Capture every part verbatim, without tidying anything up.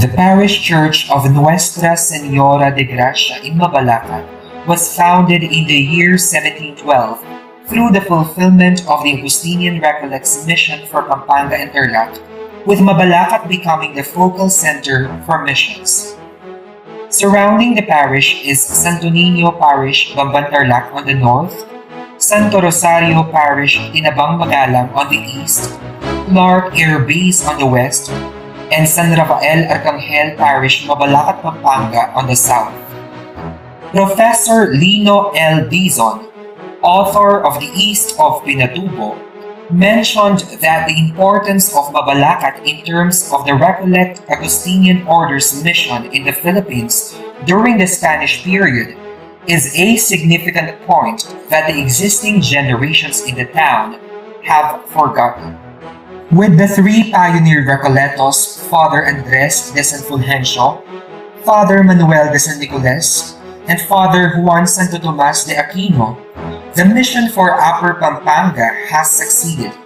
The parish church of Nuestra Señora de Gracia in Mabalacat was founded in the year seventeen twelve through the fulfillment of the Augustinian Recollects mission for Pampanga and Tarlac, with Mabalacat becoming the focal center for missions. Surrounding the parish is Santo Niño Parish, Bamban, Tarlac on the north, Santo Rosario Parish, Tinabang, Magalang on the east, Clark Air Base on the west, and San Rafael Arcangel Parish, Mabalacat, Pampanga on the south. Professor Lino L. Dizon, author of The East of Pinatubo, mentioned that the importance of Mabalacat in terms of the Recollect Augustinian Order's mission in the Philippines during the Spanish period is a significant point that the existing generations in the town have forgotten. With the three pioneer Recolletos, Father Andres de San Fulgencio, Father Manuel de San Nicolas, and Father Juan Santo Tomas de Aquino, the mission for Upper Pampanga has succeeded.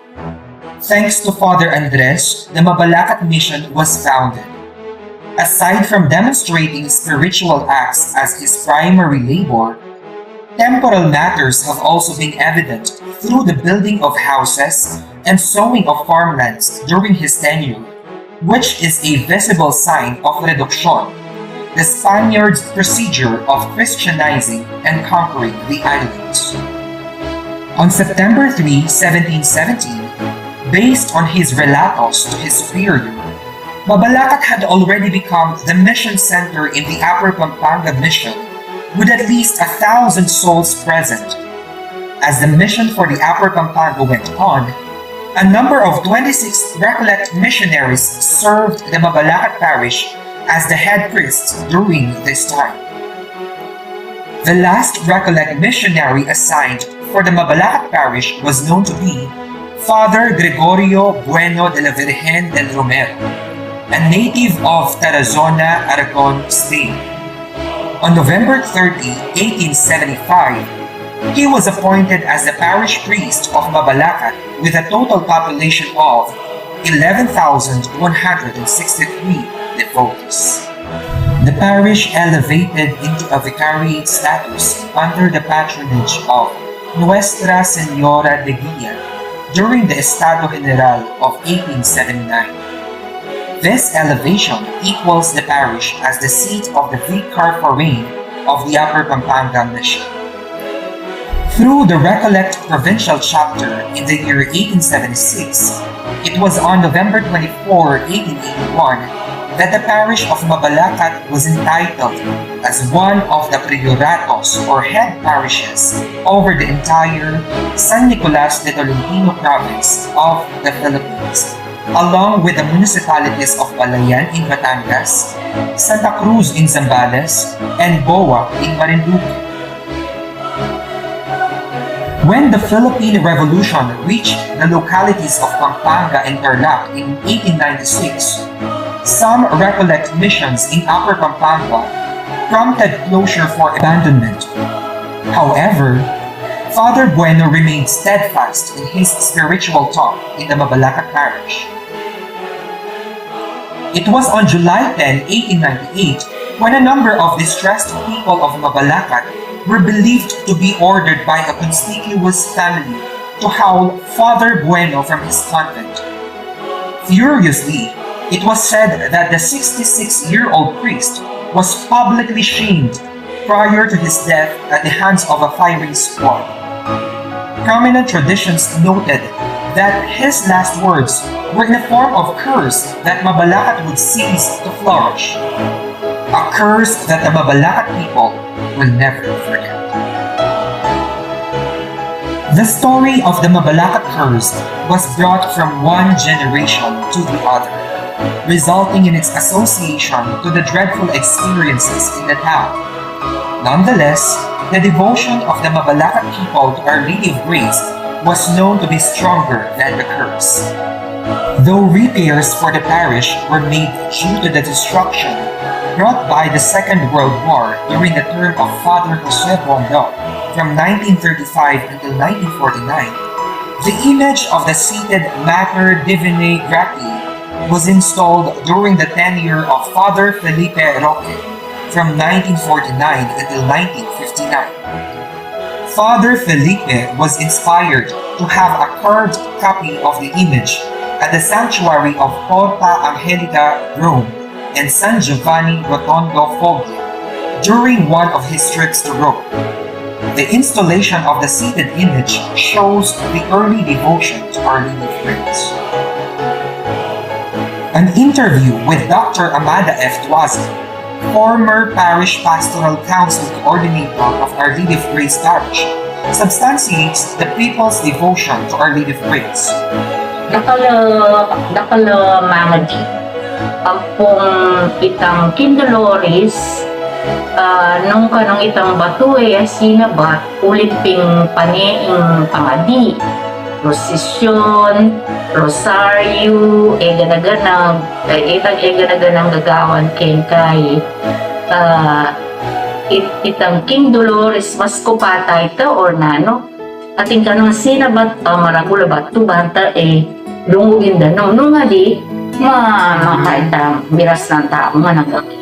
Thanks to Father Andres, the Mabalacat mission was founded. Aside from demonstrating spiritual acts as his primary labor, temporal matters have also been evident through the building of houses and sowing of farmlands during his tenure, which is a visible sign of reduction, the Spaniards' procedure of Christianizing and conquering the islands. On September three, seventeen seventeen, based on his relatos to his superior, Mabalacat had already become the mission center in the Upper Pampanga mission, with at least a thousand souls present. As the mission for the Upper Pampanga went on, a number of twenty-six Recollect missionaries served the Mabalacat parish as the head priests during this time. The last Recollect missionary assigned for the Mabalacat parish was known to be Father Gregorio Bueno de la Virgen del Romero, a native of Tarazona, Aragon State. On November thirty, eighteen seventy-five, he was appointed as the parish priest of Mabalacat with a total population of eleven thousand one hundred sixty-three devotees. The parish elevated into a vicariate status under the patronage of Nuestra Señora de Guia during the Estado General of eighteen seventy-nine. This elevation equals the parish as the seat of the vicar forain of the Upper Pampanga Mission. Through the Recollect Provincial Chapter in the year eighteen seventy-six, it was on November twenty-four, eighteen eighty-one, that the parish of Mabalacat was entitled as one of the prioratos or head parishes over the entire San Nicolas de Tolentino province of the Philippines, along with the municipalities of Balayan in Batangas, Santa Cruz in Zambales, and Boa in Marinduque. When the Philippine Revolution reached the localities of Pampanga and Tarlac in eighteen ninety-six, some Recollect missions in Upper Pampanga prompted closure for abandonment. However, Father Bueno remained steadfast in his spiritual talk in the Mabalacat parish. It was on July ten, eighteen ninety-eight, when a number of distressed people of Mabalacat were believed to be ordered by a conspicuous family to howl Father Bueno from his convent. Furiously, it was said that the sixty-six-year-old priest was publicly shamed prior to his death at the hands of a firing squad. Prominent traditions noted that his last words were in a form of curse that Mabalacat would cease to flourish. A curse that the Mabalacat people will never forget. The story of the Mabalacat curse was brought from one generation to the other, resulting in its association to the dreadful experiences in the town. Nonetheless, the devotion of the Mabalacat people to Our Lady of Grace was known to be stronger than the curse. Though repairs for the parish were made due to the destruction brought by the Second World War during the term of Father Jose Bondo from nineteen thirty-five until nineteen forty-nine, the image of the seated Mater Divinae Gratiae was installed during the tenure of Father Felipe Roque from nineteen forty-nine until nineteen fifty-nine. Father Felipe was inspired to have a carved copy of the image at the sanctuary of Porta Angelica, Rome, and San Giovanni Rotondo, Foggia, during one of his trips to Rome. The installation of the seated image shows the early devotion to Our Lady of Grace. An interview with Doctor Amada F. Tuazon, former Parish Pastoral Council Coordinator of Our Lady of Grace Parish, substantiates the people's devotion to Our Lady of Grace. Dakal a, dakal a mangadi. Ampong itang King Dolores, ah, nung kanung itang batu e, sinabat, ulit ping pane ing pangadi, prosesyon, rosaryu, e gana-ganang, e, itang e gana-ganang gagawan keng kai, ah, it-, itang King Dolores, mas kupata ita or nanu? Atin kanung sinabat, ah, maragul a batu banta e, lungugin da nung, nung adi, ma-, makaita, miras nang tau, managakit.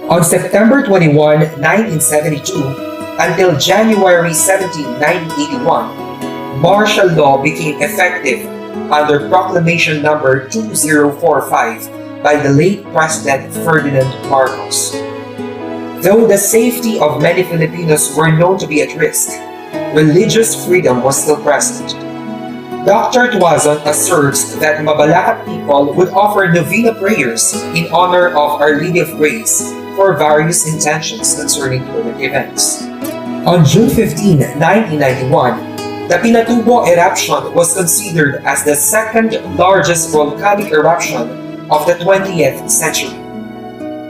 On September twenty-one, nineteen seventy-two, until January seventeen, nineteen eighty-one, martial law became effective under Proclamation Number two zero four five by the late President Ferdinand Marcos. Though the safety of many Filipinos were known to be at risk, religious freedom was still present. Doctor Tuazon asserts that Mabalacat people would offer novena prayers in honor of Our Lady of Grace for various intentions concerning current events. On June fifteenth, nineteen ninety-one, the Pinatubo eruption was considered as the second largest volcanic eruption of the twentieth century.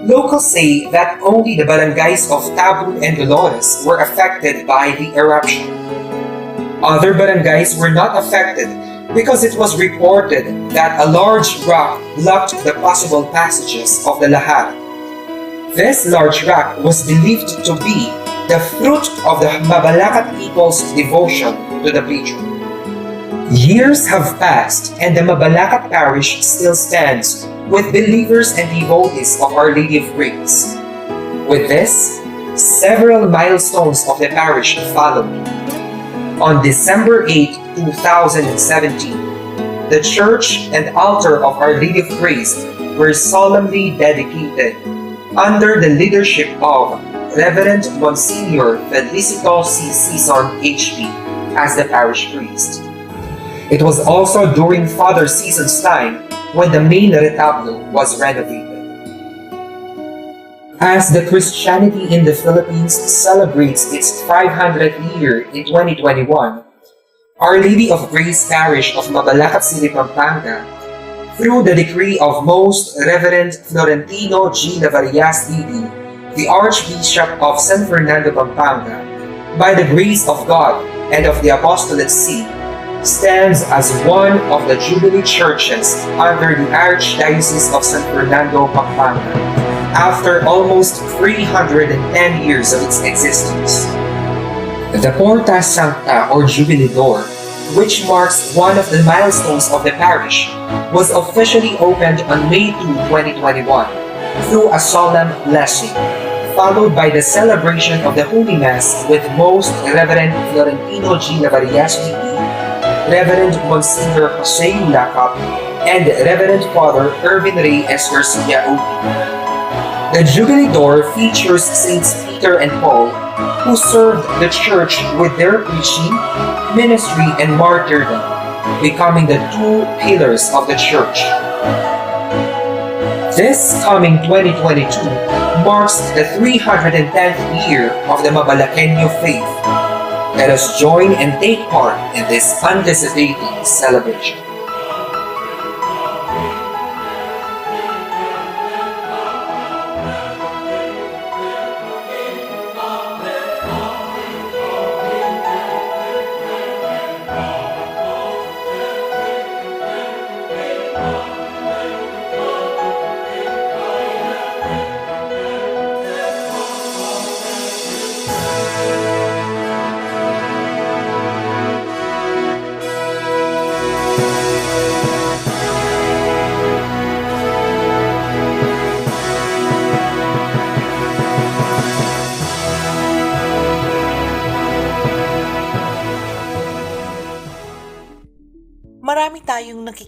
Locals say that only the barangays of Tabun and Dolores were affected by the eruption. Other barangays were not affected because it was reported that a large rock blocked the possible passages of the lahar. This large rock was believed to be the fruit of the Mabalacat people's devotion to the patron. Years have passed and the Mabalacat parish still stands with believers and devotees of Our Lady of Grace. With this, several milestones of the parish followed. On December eighth, two thousand seventeen, the church and altar of Our Lady of Grace were solemnly dedicated under the leadership of Reverend Monsignor Felicito C. Sison, H P, as the parish priest. It was also during Father Sison's time when the main retablo was renovated. As the Christianity in the Philippines celebrates its five hundredth year in twenty twenty-one, Our Lady of Grace Parish of Mabalacat City, Pampanga, through the decree of Most Reverend Florentino G. Lavarias, D D, the Archbishop of San Fernando, Pampanga, by the grace of God and of the Apostolate See, stands as one of the Jubilee churches under the Archdiocese of San Fernando, Pampanga, after almost three hundred and ten years of its existence. The Porta Sancta, or Jubilee Door, which marks one of the milestones of the parish, was officially opened on May two, twenty twenty-one, through a solemn blessing, followed by the celebration of the Holy Mass with Most Reverend Florentino G. Lavarias, D D, Reverend Monsignor Jose Ulacap, and Reverend Father Erwin Rey S. Garcia, O P. The Jubilee Door features Saints Peter and Paul, who served the church with their preaching, ministry, and martyrdom, becoming the two pillars of the church. This coming twenty twenty-two marks the three hundred and tenth year of the Mabalaqueño faith. Let us join and take part in this anticipated celebration.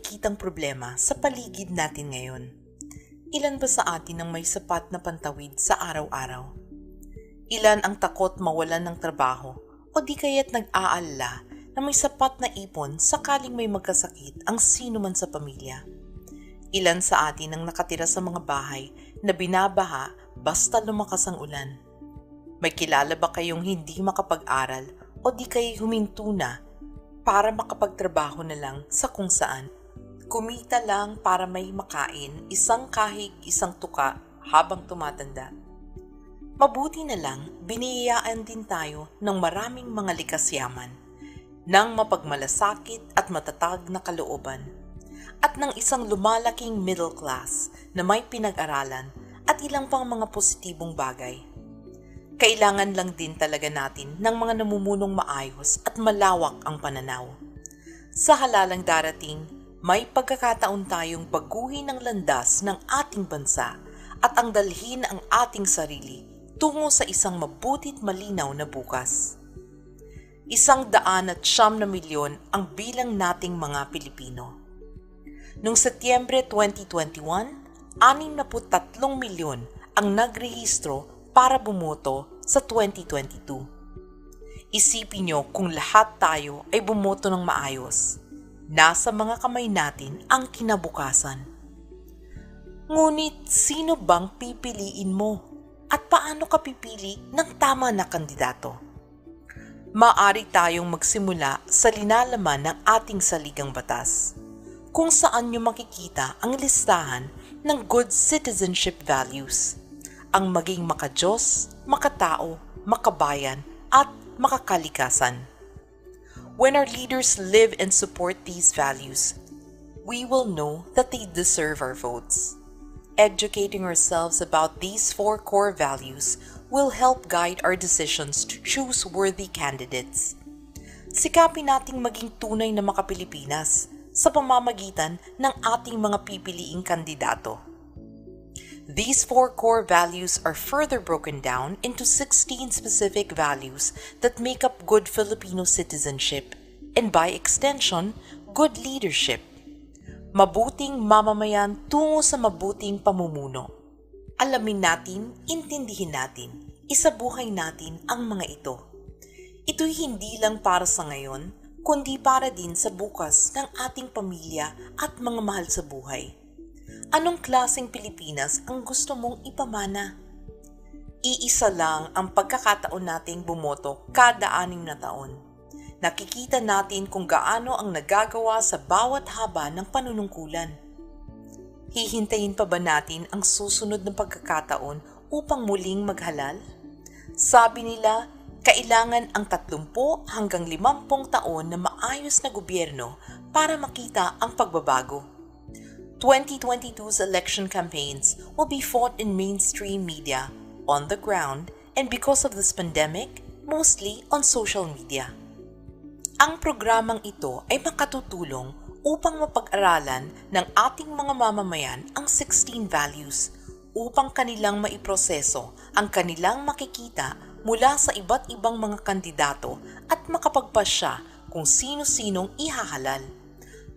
nakikitang problema sa paligid natin ngayon? Ilan ba sa atin ang may sapat na pantawid sa araw-araw? Ilan ang takot mawalan ng trabaho o di kaya't nag-aalala na may sapat na ipon sakaling may magkasakit ang sinuman sa pamilya? Ilan sa atin ang nakatira sa mga bahay na binabaha basta lumakas ang ulan? May kilala ba kayong hindi makapag-aral o di kaya'y huminto na para makapagtrabaho na lang sa kung saan? Kumita lang para may makain, isang kahig, isang tuka habang tumatanda. Mabuti na lang, biniyayaan din tayo ng maraming mga likas yaman, ng mapagmalasakit at matatag na kalooban, at ng isang lumalaking middle class na may pinag-aralan at ilang pang mga positibong bagay. Kailangan lang din talaga natin ng mga namumunong maayos at malawak ang pananaw. Sa halalang darating, may pagkakataon tayong baguhin ang landas ng ating bansa at ang dalhin ang ating sarili tungo sa isang mabuti't malinaw na bukas. Isang daan at siyam na milyon ang bilang nating mga Pilipino. Noong Setyembre twenty twenty-one, anim na put tatlong milyon ang nagrehistro para bumoto sa twenty twenty-two. Isipin nyo kung lahat tayo ay bumoto ng maayos. Nasa mga kamay natin ang kinabukasan. Ngunit sino bang pipiliin mo? At paano ka pipili ng tama na kandidato? Maaari tayong magsimula sa linalaman ng ating saligang batas, kung saan nyo makikita ang listahan ng good citizenship values, ang maging makadiyos, makatao, makabayan, at makakalikasan. When our leaders live and support these values, we will know that they deserve our votes. Educating ourselves about these four core values will help guide our decisions to choose worthy candidates. Sikapin nating maging tunay na makapilipinas sa pamamagitan ng ating mga pipiliing kandidato. These four core values are further broken down into sixteen specific values that make up good Filipino citizenship and, by extension, good leadership. Mabuting mamamayan tungo sa mabuting pamumuno. Alamin natin, intindihin natin, isabuhay natin ang mga ito. Ito'y hindi lang para sa ngayon, kundi para din sa bukas ng ating pamilya at mga mahal sa buhay. Anong klaseng Pilipinas ang gusto mong ipamana? Iisa lang ang pagkakataon nating bumoto kada anim na taon. Nakikita natin kung gaano ang nagagawa sa bawat haba ng panunungkulan. Hihintayin pa ba natin ang susunod na pagkakataon upang muling maghalal? Sabi nila, kailangan ang tatlumpu hanggang limampung taon na maayos na gobyerno para makita ang pagbabago. Twenty twenty-two's election campaigns will be fought in mainstream media, on the ground, and because of this pandemic, mostly on social media. Ang programang ito ay makatutulong upang mapag-aralan ng ating mga mamamayan ang sixteen values upang kanilang maiproseso ang kanilang makikita mula sa iba't ibang mga kandidato at makapagpasya kung sino-sinong ihahalal.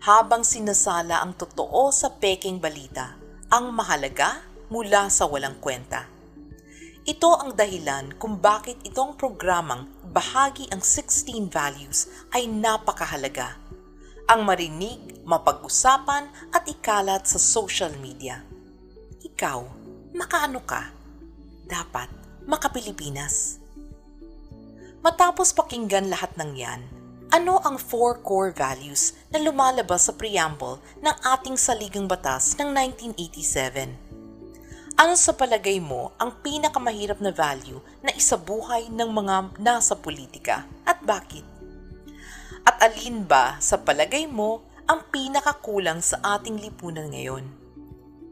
Habang sinasala ang totoo sa pekeng balita, ang mahalaga mula sa walang kwenta. Ito ang dahilan kung bakit itong programang bahagi ang sixteen values ay napakahalaga. Ang marinig, mapag-usapan at ikalat sa social media. Ikaw, makaano ka? Dapat, makapilipinas. Matapos pakinggan lahat ng yan, ano ang four core values na lumalabas sa preamble ng ating saligang batas ng nineteen eighty-seven? Ano sa palagay mo ang pinakamahirap na value na isabuhay ng mga nasa politika at bakit? At alin ba sa palagay mo ang pinakakulang sa ating lipunan ngayon?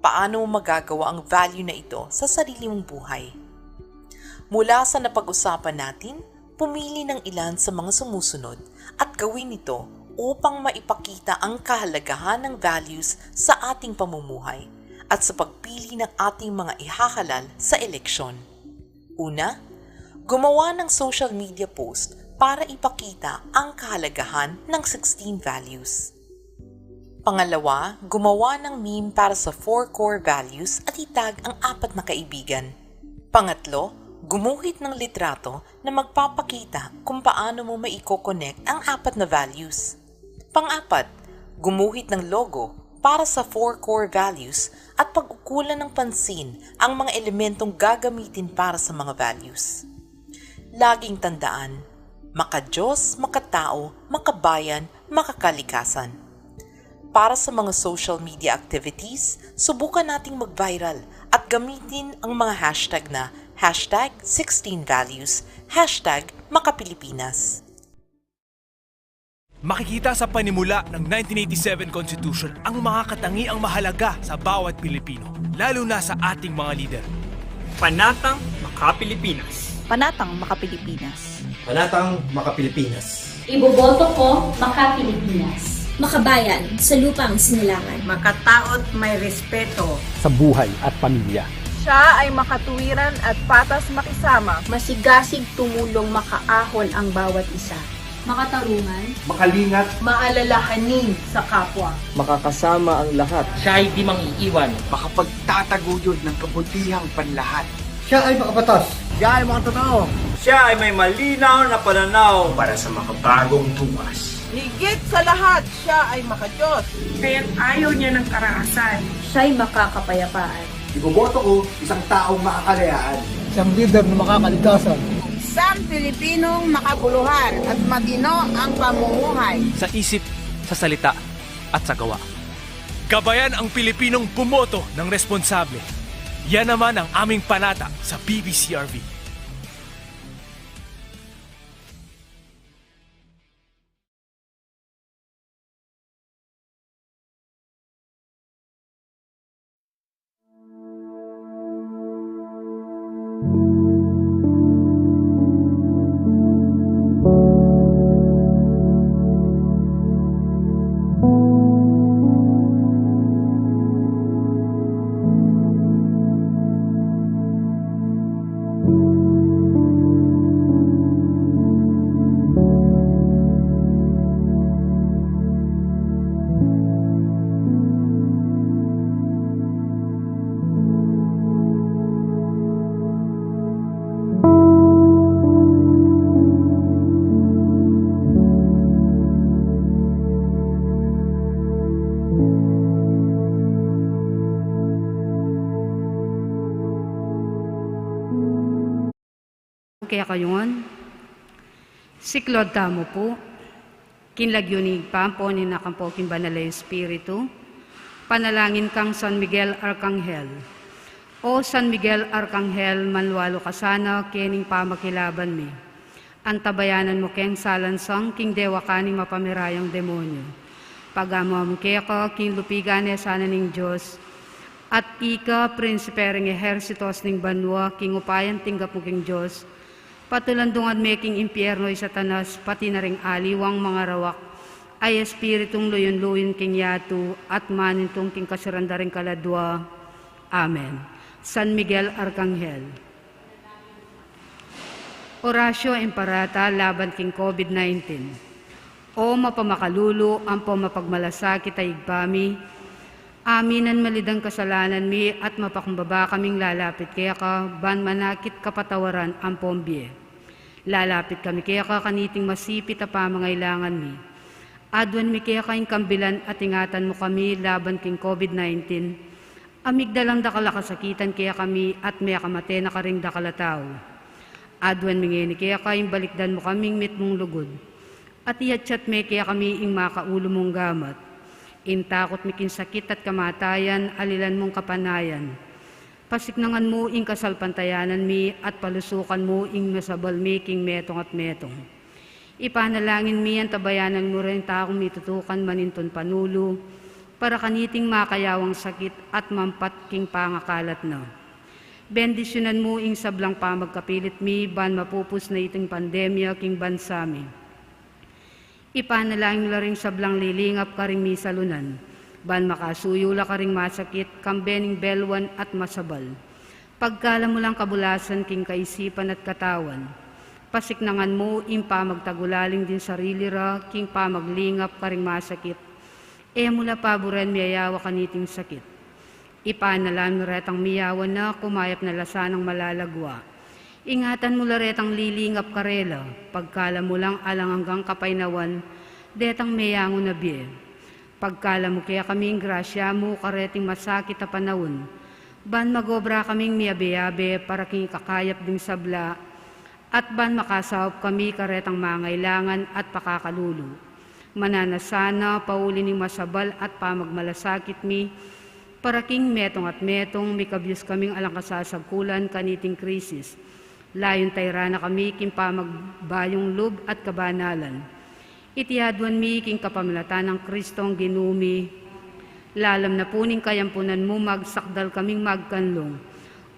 Paano mo magagawa ang value na ito sa sarili mong buhay? Mula sa napag-usapan natin, pumili ng ilan sa mga sumusunod at gawin ito upang maipakita ang kahalagahan ng values sa ating pamumuhay at sa pagpili ng ating mga ihahalal sa eleksyon. Una, gumawa ng social media post para ipakita ang kahalagahan ng sixteen values. Pangalawa, gumawa ng meme para sa four core values at itag ang apat na kaibigan. Pangatlo, gumuhit ng litrato na magpapakita kung paano mo maiko-connect ang apat na values. Pang-apat, gumuhit ng logo para sa four core values at pag-ukulan ng pansin ang mga elementong gagamitin para sa mga values. Laging tandaan, maka-Diyos, makatao, makabayan, makakalikasan. Para sa mga social media activities, subukan nating mag-viral at gamitin ang mga hashtag na hashtag sixteen values, hashtag makapilipinas. Makikita sa panimula ng nineteen eighty-seven Constitution ang mga katangiang mahalaga sa bawat Pilipino, lalo na sa ating mga lider. Panatang Makapilipinas. Panatang Makapilipinas. Panatang Makapilipinas. Iboboto ko, Makapilipinas. Makabayan, sa lupang sinilangan. Makatao't may respeto. Sa buhay at pamilya. Siya ay makatuwiran at patas makisama. Masigasig tumulong, makaahon ang bawat isa. Makatarungan. Makalingat. Maalalahanin sa kapwa. Makakasama ang lahat. Siya'y di mangiiwan. Makapagtataguyod ng kabutihang panlahat. Siya ay makabatas. Siya ay makatotoo. Siya ay may malinaw na pananaw. Para sa makabagong tukas. Higit sa lahat, siya ay maka-Diyos. Kaya't ayaw niya ng karahasan. Siya'y makakapayapaan. Iboboto ko isang taong makakalayaan. Isang lider na makakalikasan. Isang Pilipinong makabuluhan at matino ang pamumuhay. Sa isip, sa salita, at sa gawa. Gabayan ang Pilipinong bumoto ng responsable. Yan naman ang aming panata sa B B C R V. Kaya kayu ngan, siklaud tamu pu, king lagyu ning Ibpa, ampo ning Anak, ampo king Banal a Espiritu. Panalangin kang San Miguel Arkanghel. O San Miguel Arkanghel, manlualu ka sana kening pamakilaban mi. Antabayanan mu keng salansang king dewakan ning mapamirayang demonyu. Pagamu mu keka king lupigan ne sana ning Dios, at ika, prinsipe ring ehersitos ning banua, king upayang tinggap mu king Dios, patulandungan me king impierno i Satanas, pati na ring aliwang mangarawak a espiritung luyun-luyun king yatu, at manintung king kasiran da ring kaladua. Amen. San Miguel Arkanghel. Orasyo Imperata laban king COVID nineteen. O mapamakalulu ampo mapagmalasakit a Ibpa mi, aminan mi la ding kasalanan mi at mapakumbaba kaming lalapit keka, ban manakit kapatawaran ampong bie. Lalapit kami keka kaniting masipit a pamangailangan mi. Aduan mi keka ing kambilan at ingatan mu kami laban king COVID nineteen. A migdalang dakal a kasakitan kekami at mekamate na karing dakal a tau. Aduan mi ngeni keka ing balikdan mu kaming mitmung lugud. At iyatsat me kekami ing makaulu mung gamat. Ing takut mi king sakit at kamatayan, alilan mung kapanayan. Pasiknangan mu ing kasalpantayanan mi at palusukan mu ing masabal mi king metung at metung. Ipanalangin mi, antabayanan mu ring taung mitutukan manintun panulu, para kaniting makayawang sakit at mampat king pangakalat na. Bendisyunan mu ing sablang pamagkapilit mi, ban mapupus na iting pandemya king bansa mi. Ipanalangin mu la ring sablang lilingap karing misalunan, ban makasuyu la karing masakit, kambe ning belwan at masabal. Pagkalam mu lang kabulasan king kaisipan at katawan. Pasiknangan mu ing pamagtagulaling ding sarili ra king pamaglingap karing masakit. E mu la paburen miyayawa kaniting sakit. Ipanalam mu retang miyawa na, kumayap na la sanang malalagwa. Ingatan mu la retang lilingap karela, pagkalam mu lang alang anggang kapaynawan detang meyangu na bie. Pagkalam mu kekaming grasya mu kareting masakit a panaun, ban magobra kaming miyabe-yabe para king ikakayap ding sabla, at ban makasaup kami karetang mangailangan at pakakalulu. Mananu na sana, pauli ning masabal at pamagmalasakit mi, para king metung at metung, mikabyus kaming alang kasasagkulan kaniting krisis. Layun tayran na kami king pamagbayung lub at kabanalan. Iti aduan mi king kapamilatan nang Kristong Ginu mi. Lalam na pu ning kayampunan mu, magsakdal kaming magkanlung.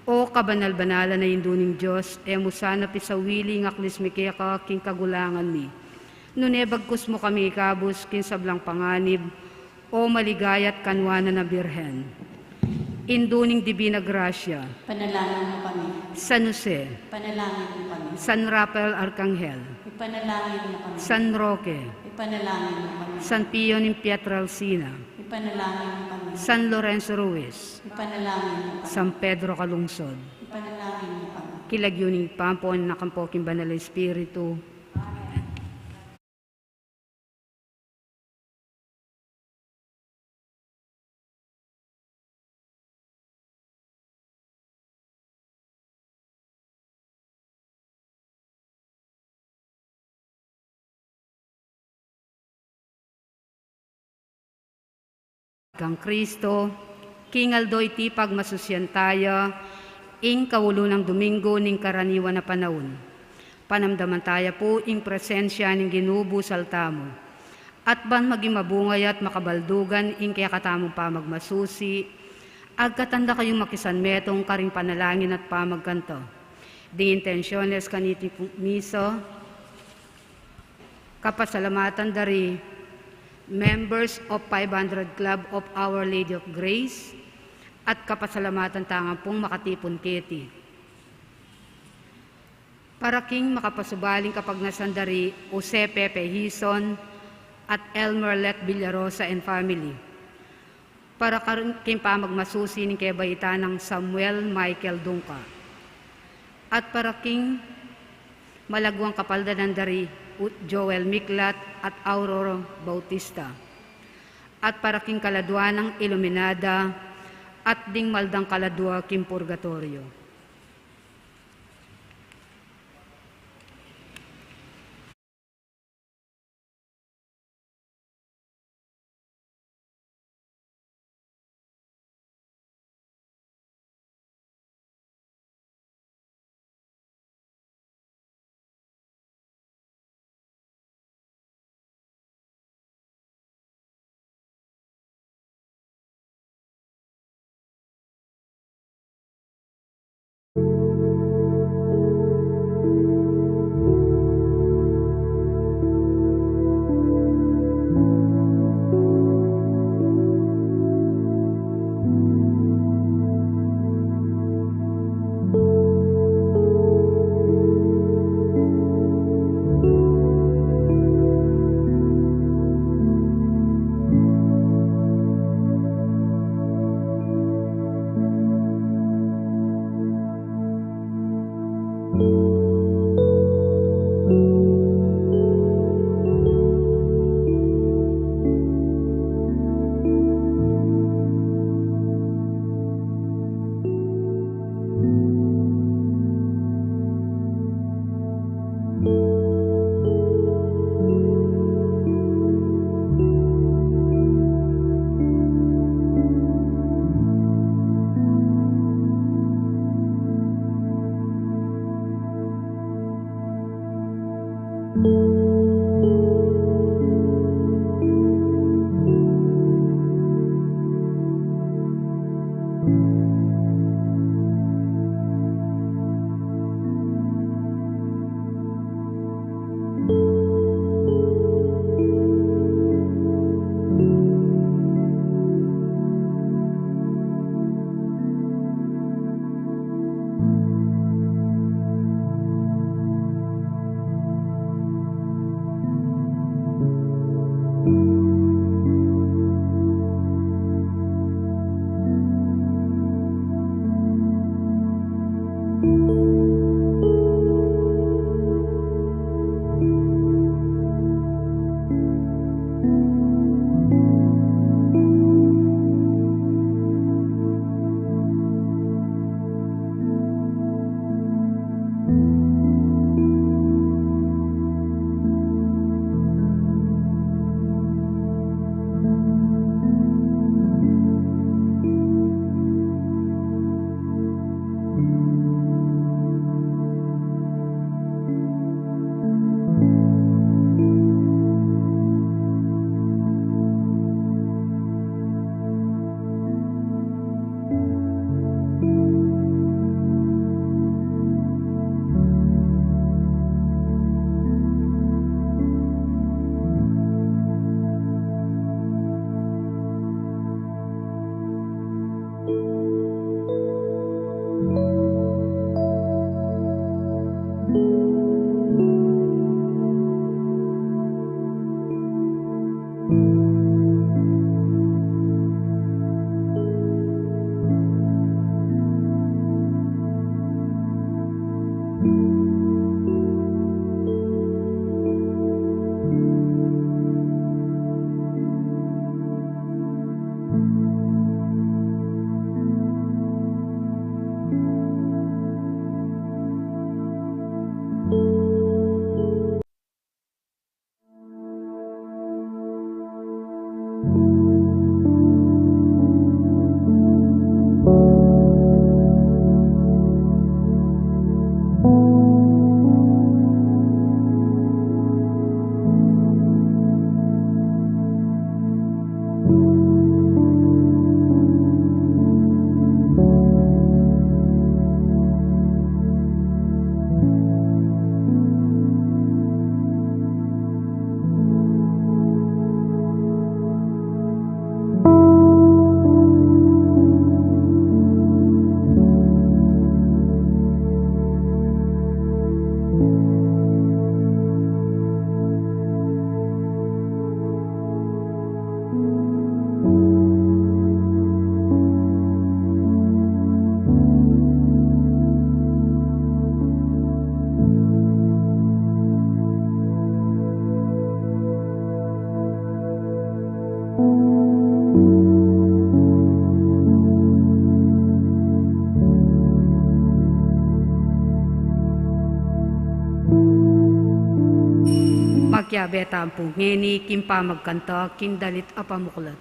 O kabanal-banalan a Indu ning Dios, e mu sana pisawili ing aklis mi keka king kagulangan mi, nune bagkus mu kami ikabus king sablang panganib, O maligaya at kanuanan a Birhen. Indu ning Dibina Grasya. Ipanalangin mu kami. San Jose. Ipanalangin mu kami. San Rafael Arkanghel. Ipanalangin mu kami. San Roque. Ipanalangin mu kami. San Pio ning Pietrelcina. Ipanalangin mu kami. San Lorenzo Ruiz. Ipanalangin mu kami. San Pedro Calungsod. Ipanalangin mu kami. King lagyu ning Ibpa, ampo ning Anak, ampo king Banal a Espiritu. Kang Kristo, king aldo iti pagmasusian taya, ing kaulu nang Domingo ning karaniwan a panaun. Panamdaman taya pu ing presensya ning Ginu busal tamu. At ban maging mabunga ya at makabaldugan ing kekatamung pamagmasusi, agkatan da kayung makisanmetung karing panalangin at pamagkanta. Ding intensiones kaniting misa, kapasalamatan da ri members of five hundred Club of Our Lady of Grace, at kapasalamatan tang ampong makatipun keti. Para king makapasubaling kapagnasan da ri Jose Pepe Hizon at Elmer Let Villarosa and family. Para kar-, king pamagmasusi ning kebaitan nang Samuel Michael Dungca. At para king malaguang kapaldanan da ri U-, Joel Miklat at Aurora Bautista. At para king kaladua nang Iluminada at ding maldang kaladua king purgatorio. Kiabe tamu pu ngeni king pamagkanta king dalit a pamuklat.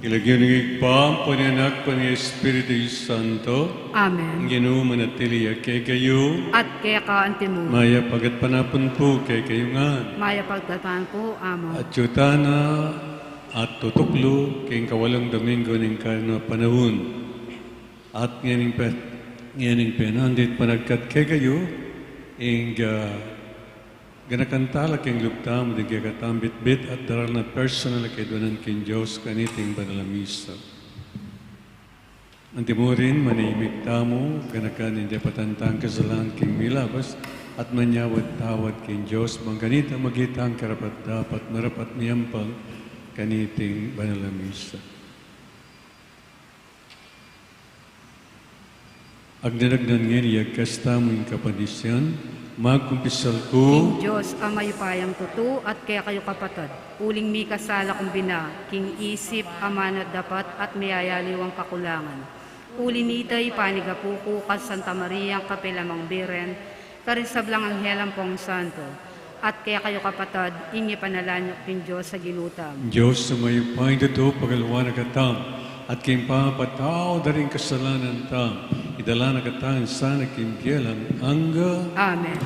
King lagyu ning Ibpa, ampo ning Anak, ampo ning Espiritu Santo. Amen. Ing Ginu manatili ya kekayu. At keka antimu. Mayap a gatpanapun pu kekayu ngan. Mayap a gatpanapun pu, Among. At yu tana at tutuklu king kawalung Domingo ning Karenu a panaun. At ngening pe-, ngening penandit panagkat kekayu, ing, ah, ganakan tala king lub tamu ding kekatamung bitbit at daral na personal a kayadwanan king Dios kaniting banal a misa. Antimurin, manahimik tamu, ganakan ing dapatan tang kasalanan king milabas, at manyawad-tawad king Dios, bang kanita maging tang karapat-dapat, marapat miyampang kaniting banal a misa. Agdan-agdan ngeni, iyakas tamu ing kapanisian, magkumpisal ku. King Dios a mayupayang tutu at kekayu kapatad, uling mikasala kung bina, king isip, amanu at dapat, at miyayaliwang kakulangan. Uli nita, ipanigapu ku kang Santa Mariang kapilan man Birhen, karing sablang anghel ampong santo, at kekayu kapatad, ing ipanalangin yu king Dios a Ginu tamu. Dios a mayupayang tutu, pagkalwan na katamu, at king pamapatawad da ring kasalanan tamu, idala na katamu sana king bie alang angga. Amen.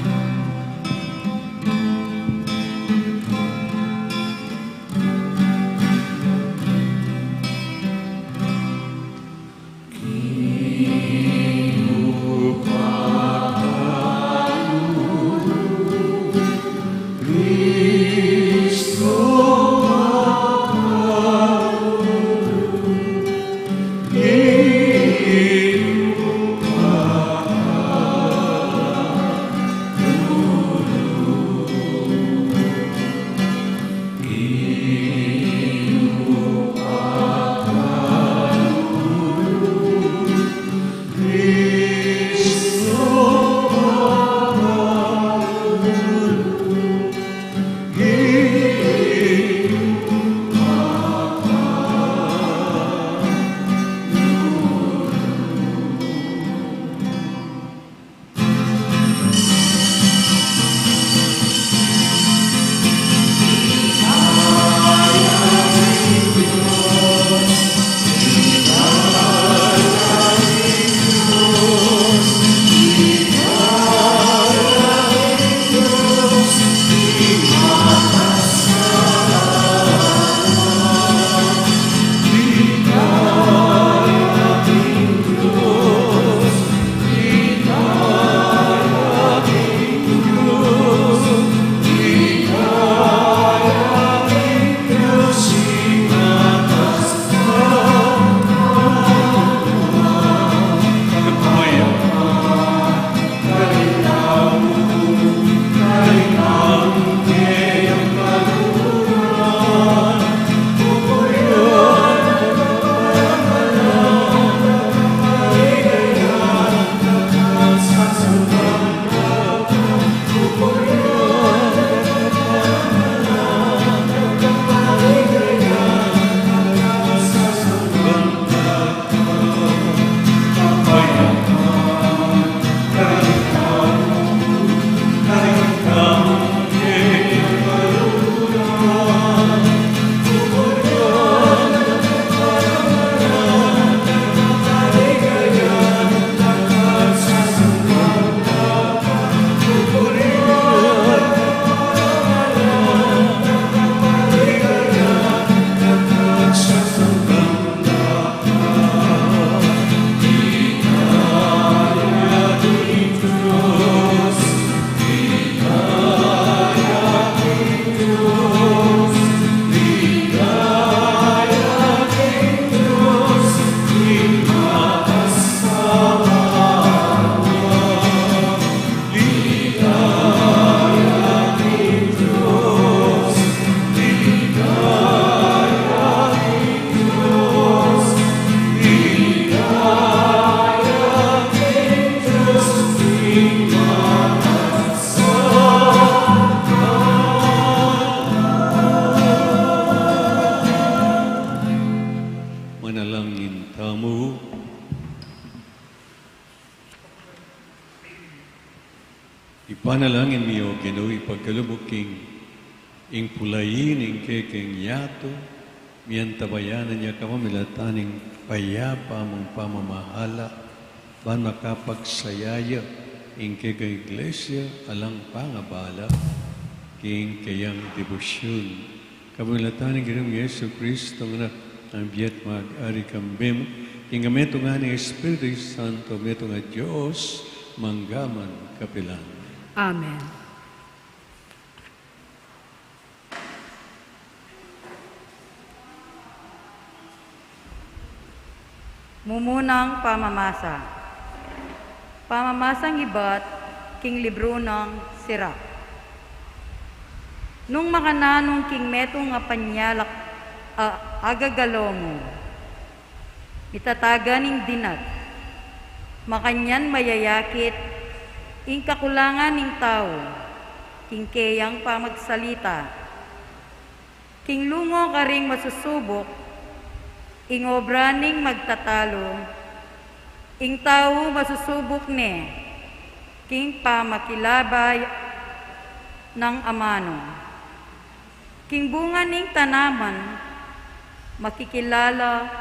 Panalangin mi, O Ginu, ipagkalub mu king ing pulai ning kekeng yatu, miantabayanan ya kapamilatan ning payapa mung pamamahala, ban makapagsaya ya ing kekeng Iglesia alang pangabala king keyang debosyun. Kapamilatan ning Ginu Jesucristo, nga anak nang bie at mag-ari kambe mu, king kametungan ning Espiritu Santo, metung a Dios, mangga man kapilan. Amen. Mumunang pamamasa. Pamamasang ibat king libru nang Sirach. Nung makananu king metung a panyalak a agagalo mu, mitatagan ing dinat, makanyan mayayakit ing kakulangan ning tau king keyang pamagsalita. King lungo karing masusubuk ing obra ning magtatalu, ing tau masusubuk ne king pamakilabay nang amanu. King bunga ning tanaman, makikilala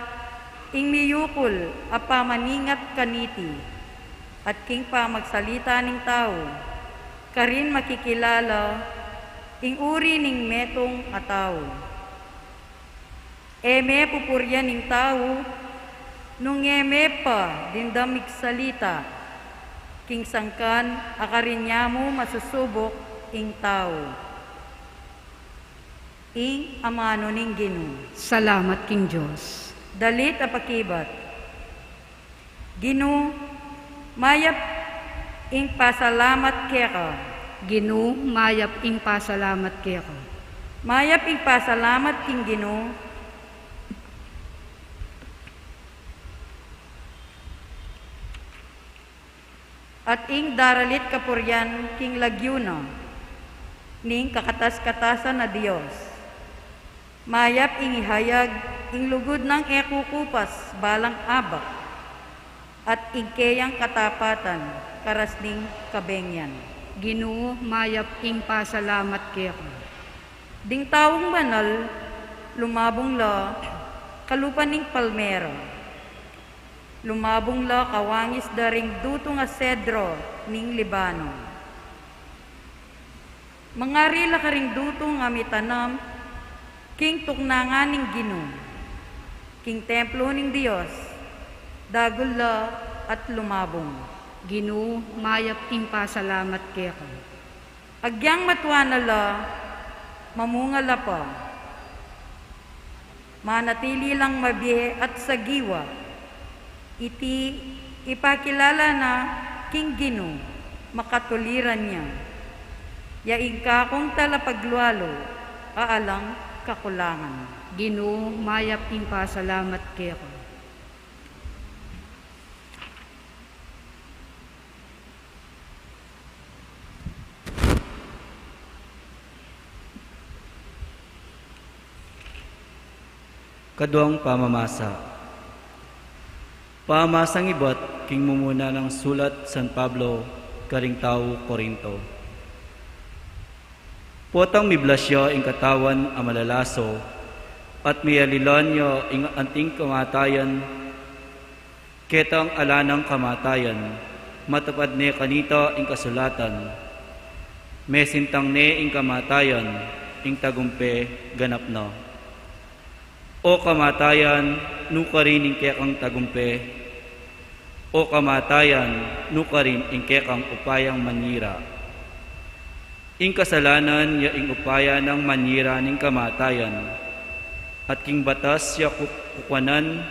ing miyukul a pamaningat kaniti, at king pamagsalita ning tau, karin makikilala ing uri ning metung a tau. E me pupurian ning tau nung e me pa dimdam migsalita, king sangkan a karin ya mu masusubuk ing tau. Ing amanu ning Ginu. Salamat king Dios. Dalit a pakibat. Ginu, mayap ing pasalamat keka. Ginu, mayap ing pasalamat keka. Mayap ing pasalamat king Ginu. At ing daralit kapurian king lagyu na ning kakatas-katasan a Dios. Mayap ing ihayag ing lugud nang e kukupas balang abak, at ing keyang katapatan karas ning kabengyan. Ginu, mayap ing pasalamat keka. Ding taung banal, lumabung la kalupa ning palmera. Lumabung la kawangis da ring dutung a sedro ning Libano. Mangari la karing dutung a mitanam king tuknangan ning Ginu, king templo ning Dios, dagul la at lumabung. Ginu, mayap ing pasalamat keka. Agyang matua na la, mamunga la pa. Manatili lang mabie at sagiwa. Iti ipakilala na king Ginu, makatuliran ya. Ya ing kakung talapaglualu a alang kakulangan. Ginu, mayap ing pasalamat keka. Kaduang pamamasa. Pamamasang ibat king mumuna nang sulat San Pablo karing tau Corinto. Potang miblasya ing katawan a malalaso, at miyalilan ya ing anting kamatayan, ketang ala nang kamatayan, matupad ne kanita ing kasulatan, mesintang ne ing kamatayan, ing tagumpe ganap na. O kamatayan, nu karin ing kekang tagumpe? O kamatayan, nu karin ing kekang upayang manyira? Ing kasalanan ya ing upaya nang manyira ning kamatayan, at king batas ya ku-, kukuanan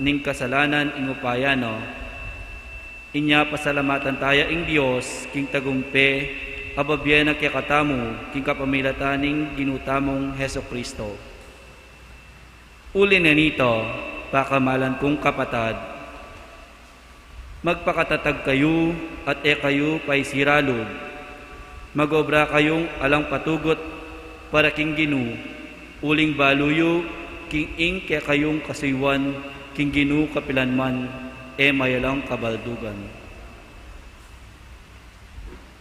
ning kasalanan ing upaya na. Inya pasalamatan taya ing Dios king tagumpe a babie na kekatamu king kapamilatan ning Ginu tamung Jesucristo. Uli na nita, pakamalan kung kapatad, magpakatatag kayu at e kayu paisiralud. Mag-obra kayung alang patugut para king Ginu, uling balu yu king ing kekayung kasuyuan king Ginu kapilan man, e mayalang kabaldugan.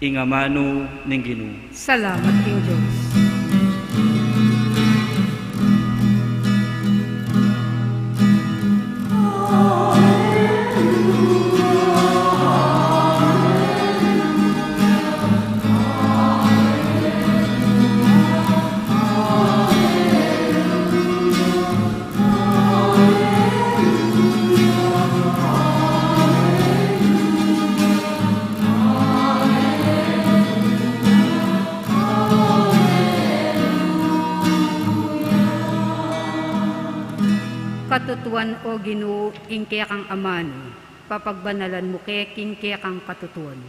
Ing amanu ning Ginu. Salamat king Dios. Katutuan, o Ginu, ing kekang amanu, papagbanalan mu ke king kekang katutuan.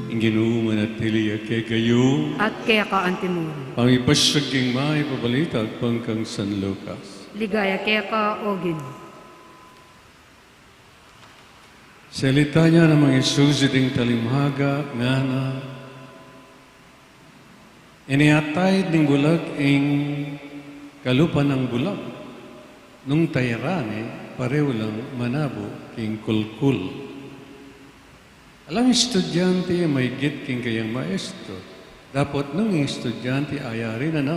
Ing Ginu manatili ya kekayu. At keka antimurin. Pamipasiag king mayap a balita agpang kang San Lucas. Ligaya keka, o Ginu. Salita ya namang Jesus iting talimhaga, ngana, ini ataid ning bulag ing kalupa nang bulag. Nung tayran ne, parehu lang manabu king kulkul. Alang estudyante maigit king kayang maestro. Dapot nung ing estudyante ayari na na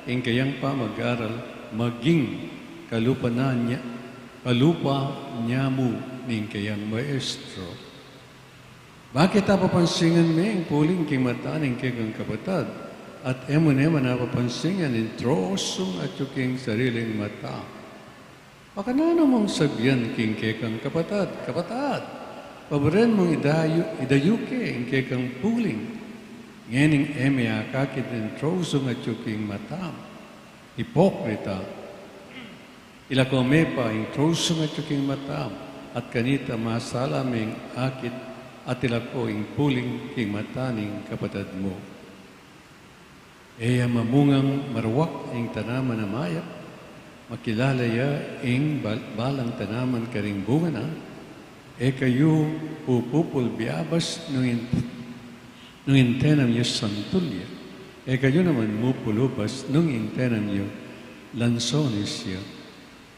ing kayang pamag-aral, maging kalupa na nya, kalupa nya mu ning kayang maestro. Bakit apapansingan me ing puling king mata ning kekang kapatad, at e mu ne man apapansingan ing trosung atyu king sariling mata? Makananu mung sabian king kekang kapatad, Kapatad, paburian mung idayu, idayu ke ing kekang puling, ngening e me akakit ing trosung atyu king matam? Ipokrita! Ilako me pa ing trosung atyu king matam, at kanita masala meng akit, at ilako ing puling king mata ning kapatad mu. E ya mamungang marawak ing tanaman a mayap, makilala ya ing bal-, balang tanaman karing bunga na? E kayu pupupul biabas nung in-, nung ing tenam yu santul ya? E kayu naman mupul ubas nung ing tenam yu lansones ya?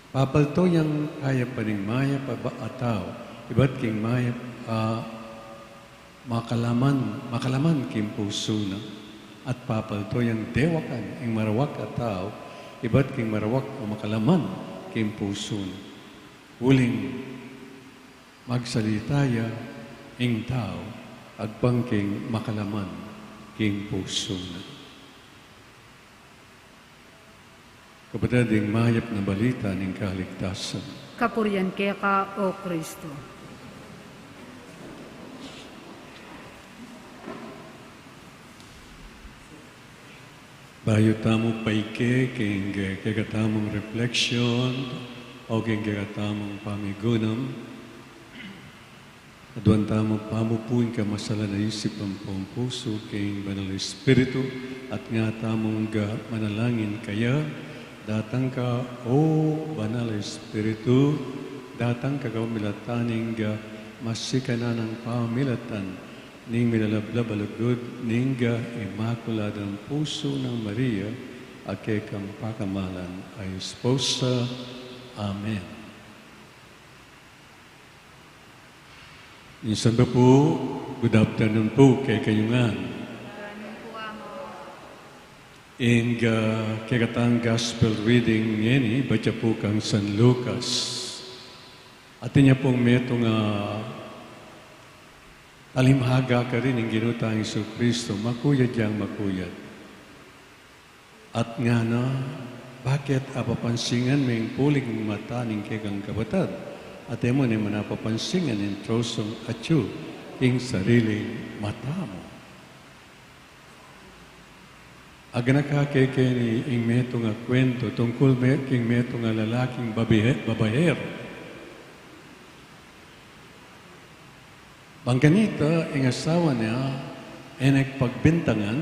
Papalto yang kayapan ning mayap a ba-, a tau ibat king mayap a makalaman, makalaman king pusu na, at papalto yang dewakan ing marawak a tau ibat king marawak a makalaman king pusu na. Uling magsalita ya ing tau agpang king makalaman king pusu na. Kapatad, ing mayap na balita ning kaligtasan. Kapurian keka, o Kristo. Bayu tamu paike king kekatamung refleksyon o king kekatamung pamigunam, aduan tamu pamupu ing kamasalan a isip ampong pusu king Banal a Espiritu, at nga tamung manalangin kaya, datang ka, O Banal a Espiritu, datang ka kapamilatan ning masikananang pamilatan ning milalablab a lugud ning Imakuladang Pusu nang Maria, a kekang pakamalan a esposa. Amen. Minsan pa pu, good afternoon pu kekayu ngan. Ing, ah, kekatang gospel reading ngeni, ibat ya pu kang San Lucas. Atin ya pung metung a talimhaga karin ning Ginu tang Jesucristo, makuyad yang makuyad. At ngana, bakit apapansingan me ing puling mata ning kekang kapatad, at e mu ne man apapansingan ing trosung atyu king sariling mata mu? Aganaka keni ing metung a kuwentu tungkul me-, king metung a lalaking babihe-, babaer. Bang kanita, ing asawa na, e ne pagbintangan,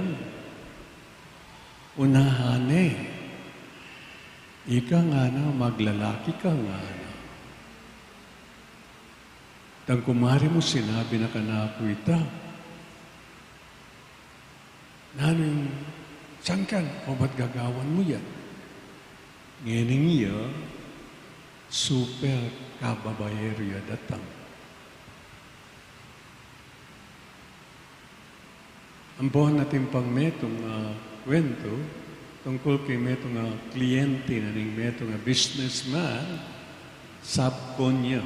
unahan ne. Ika ngana, maglalaki ka ngana. Dang kumari mu sinabi na kanaku ita. Nanu ing sangkan o ba't gagawan mu yan? Ngening iya, super kababaeru ya datang. Ampon atin pang metung a kuwentu tungkul king metung a kliyente na ning metung a businessman, sabkon ya.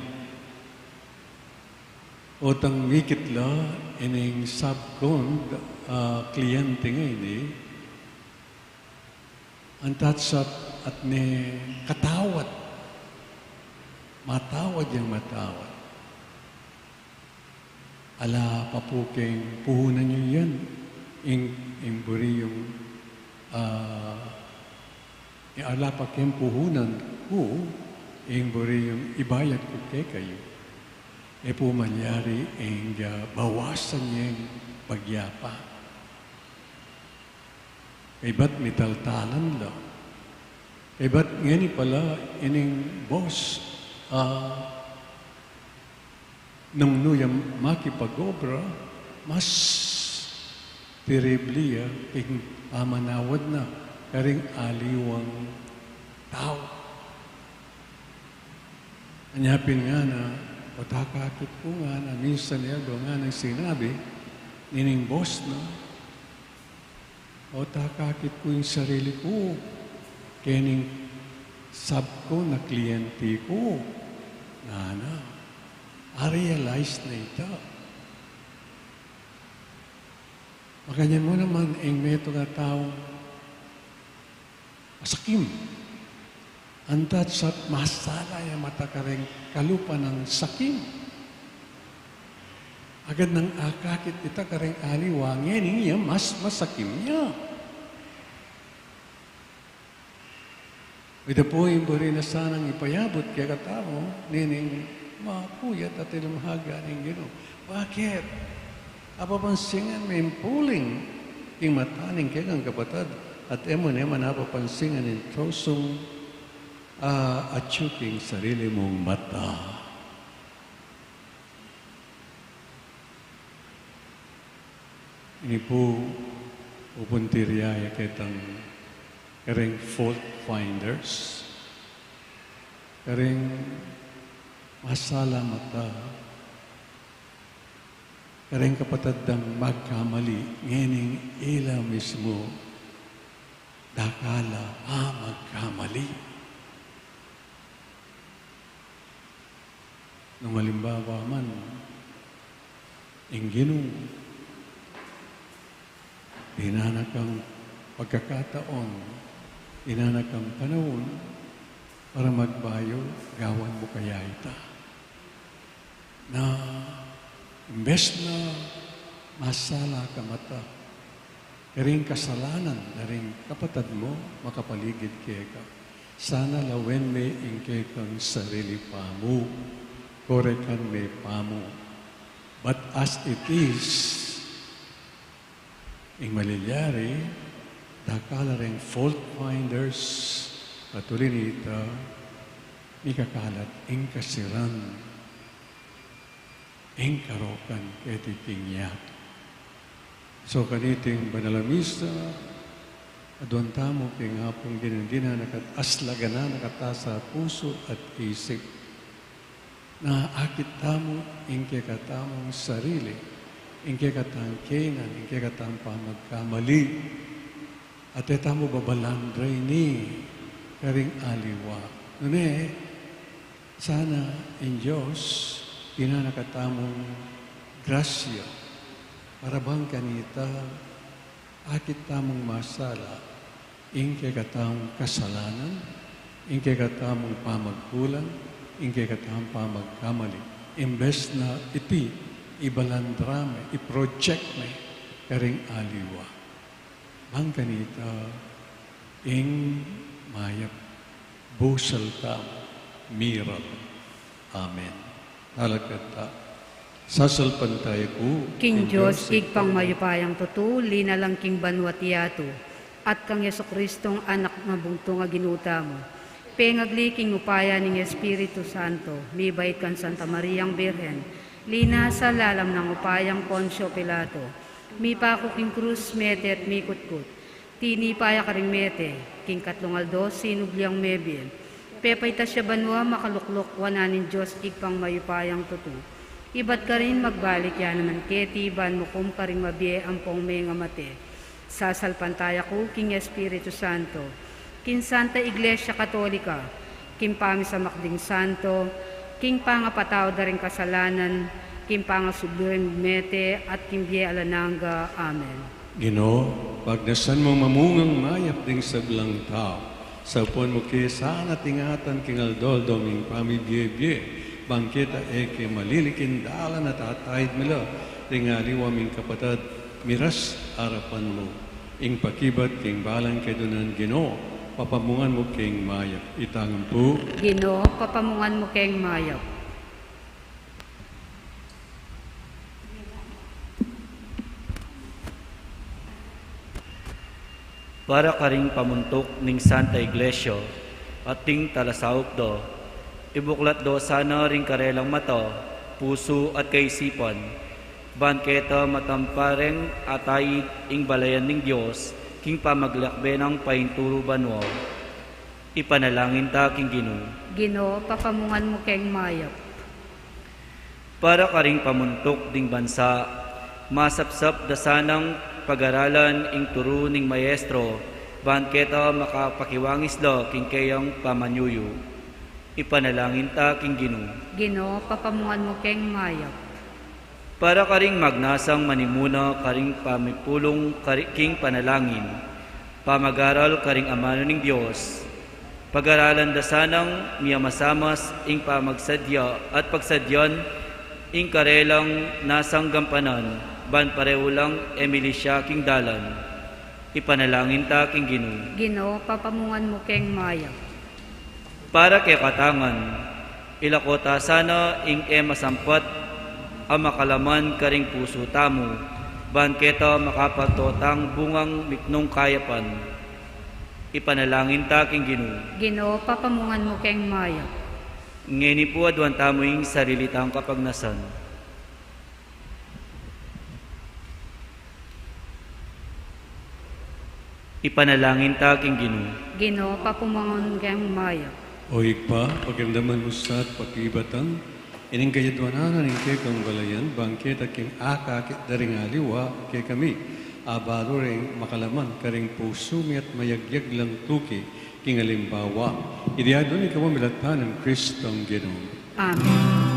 O tang mikit la, ining sabkon, ah, kliyente ngeni, antat sa at ne katawad. Matawad yang matawad. Ala pa pu keng puhunan yu yan, ing, ing buri yung, ah, ala pa keng puhunan ku, ing buri yung ibayad ku kekayu. E pu malyari ing, ah, bawasan yang pagyapa. Kaybat mitaltalan la. Kaybat ngeni pala ining boss, ah, nung nu ya makipag-obra, mas terrible ya king pamanawad na karing aliwang tau. Anya pin ngana, o takakit ku ngana, minsan ya, do ngana sinabi nining boss na, o takakit ku ing sarili ku kening sabkon a kliyente ku, ngana. A-realize na ita. Makanyan mu naman ing metung a taung masakim. Antat sa masala ya mata kareng kalupa nang sakim. Agad nang akakit ita kareng aliwa, ngening iya mas masakim ya. Ita pu ing buri na sanang ipayabut kekatamu, nining mapuyat at ilumhaga ning Ginu. Bakit? Apapansingan me ing puling king mata ning kekang kapatad, at e mu ne man apapansingan ing trosung, ah, atyu king sarili mung mata. Ini pu, pupuntir ya ketang kareng fault finders, kareng masala mata, kareng kapatad dang magkamali, ngening ila mismu dakal a magkamali. Nung alimbawa man, ing Ginu, dinan na kang pagkakataon, dinan na kang panaun para magbayu, gawan mu kaya ita? Na imbes na masala ka mata karing kasalanan da ring kapatad mu makapaligid keka, sana lawen me ing kekang sarili pamu, korekan me pamu. But as it is, ing malilyari, dakal a ring fault finders, patuli nita, mikakalat ing kasiran, ing karokan keti king yatu. So, kaniting banal a misa, aduan tamu king Apung Ginu, dinan na kat aslagan na kat asa pusu at isip. Na akit tamu ing kekatamung sarili, ing kekatang kenan, ing kekatang pamagkamali, at e tamu babalandra ini karing aliwa. Nune, sana ing Dios dinan na katamung grasya para bang kanita akit tamung masala ing kekatamung kasalanan, ing kekatamung pamagkulang, ing kekatamung pamagkamali. Imbes na iti ibalandra me, i-project me karing aliwa. Bang kanita ing mayap, busal ta, miral. Amen. Talakad ta. Sasalpantaya ku king Dios, Ibpang mayupayang tutu, linalang king banua't yatu, at kang Jesucristong Anak nang bugtung a Ginu tamu. Pengagli king upaya ning Espiritu Santo, mibait kang Santa Mariang Birhen, linasa lalam nang upayang Poncio Pilato, mipaku king krus, mete at mikutkut. Tinipa ya karing mete, king katlung aldo sinubli yang mebie. Pepaitas ya banua, makalukluk wanan ning Dios Ibpang mayupayang tutu. Ibat karin magbalik ya naman keti ban mukum karing mabie ampong mengamate. Sasalpantaya ku king Espiritu Santo, king Santa Iglesia Katolika, king pamisamak ding santo, king pangapatawad da ring kasalanan, king pangasubli ring mete, at king bie alang angga. Amen. Ginu, pagnasan mung mamungang mayap ding sablang tau, saupan mu ke sana at ingatan king aldo-aldo ming pamibie-bie, bang keta e ke malili king dalan a tataid mila ring aliwa ming kapatad, miras arapan mu. Ing pakibat king balang kedunan, Ginu, papamungan mu keng mayap. Itang ampu. Ginu, papamungan mu keng mayap. Para karing pamuntuk ning Santa Iglesia at ding talasaup da, ibuklat da sana ring karelang mata, pusu at kaisipan, ban keta matampareng ataid ing balayan ning Dios king pamaglakbe nang painturu banua. Ipanalangin ta king Ginu. Ginu, papamungan mu keng mayap. Para karing pamuntuk ding bansa, masapsap da sanang pagaralan ing turu ning maestro, ban keta makapakiwangis la king keyang pamanyuyu. Ipanalangin ta king Ginu. Ginu, papamungan mu keng mayap. Para karing magnasang manimuna karing pamipulung kari-, king panalangin, pamagaral karing amanu ning Dios, pagaralan da sanang miyamasamas ing pamagsadya at pagsadyan ing karelang nasang gampanan, ban pareu lang e milisya king dalan. Ipanalangin ta king Ginu. Ginu, papamungan mu keng mayap. Para kekatang ngan, ilako ta sana ing e masampat a makalaman karing pusu tamu, ban keta makapagtotang bungang miknung kayapan. Ipanalangin ta king Ginu. Ginu, papamungan mu keng mayap. Ngeni pu aduan tamu ing sarili tang kapagnasan. Ipanalangin ta king Ginu. Ginu, papamungan mu keng mayap. O Ibpa, pakiramdaman mu sa at pakibatan ining kayaduanan ning kekang balayan, bang keta king akakit da ring aliwa kekami, abalu ring makalaman karing pusu mi at mayagyag lang tuki king alimbawa. Iti aduan mi keka milatpan nang Kristong Ginu. Amen.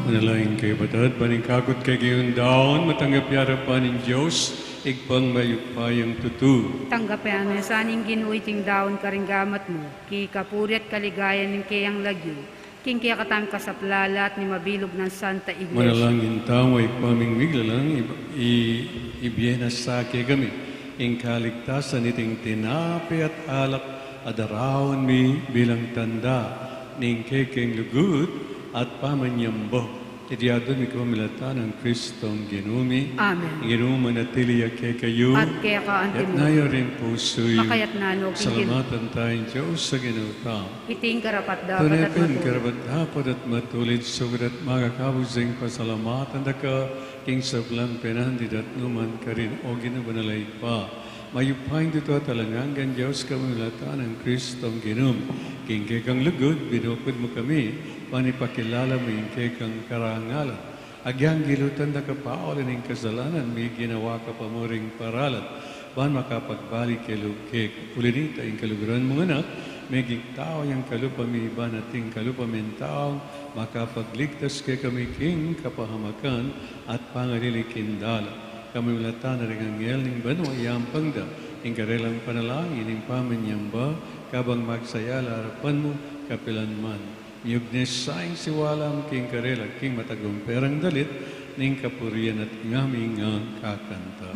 Manalangin kayu, kapatad, ban ing kakut kekayung daun matanggap ya king arapan ning Dios, Ibpang mayupayang tutu. Tanggap ya na sa ning Ginu iting daun karing gamat mu, king kapurian at kaligayan ning keyang lagyu, king kekatamung kasaplalan at ning mabilug nang Santa Iglesia. Manalangin tamu. Ibpa ming miglalang, ib-, i-, ibie na sa kekami ing kaligtasan niting tinape at alak a daraun mi bilang tanda ning kekeng lugud at pamanyamba. Iti adwan mi kapamilatan nang Kristong Ginu mi. Amen. Ing Ginu manatili ya kekayu. At keka antimu. Itas yu ring pusu yu. Makaitas no king Ginu. Salamatan taya ing Dios a Ginu tamu. Iti ing karapat-dapat at matutu. Tune pin karapat-dapat at matulid, sukat at makakabus ing pasalamatan da ka king sablang penandit at nu man karin, o Ginu banal a Ibpa, mayupayang tutu at alang anggang Dios, kapamilatan nang Kristong Ginu mi. King kekang lugud, binukud mu kami, ban ipakilala mu ing kekang karangalan. Agyang gilutan da ka pauli ning kasalanan mi, ginawa ka pa mu ring paralan, ban makapagbalik kami keka. Uli na nita, ing kaluguran mung Anak, meging tau yang kalupa mi, ban ating kalupa ming tau, makapagligtas kekami king kapahamakan at pangalili king dalan. Kapamilatan na ring anghel ning banua, iyampang da ing karelang panalangin, ing pamanyamba, kabang magsaya la arapan mu kapilan man. Miyugnis sa ing siwala mu king karela, king matagumperang dalit ning kapurian at ngaming kakanta.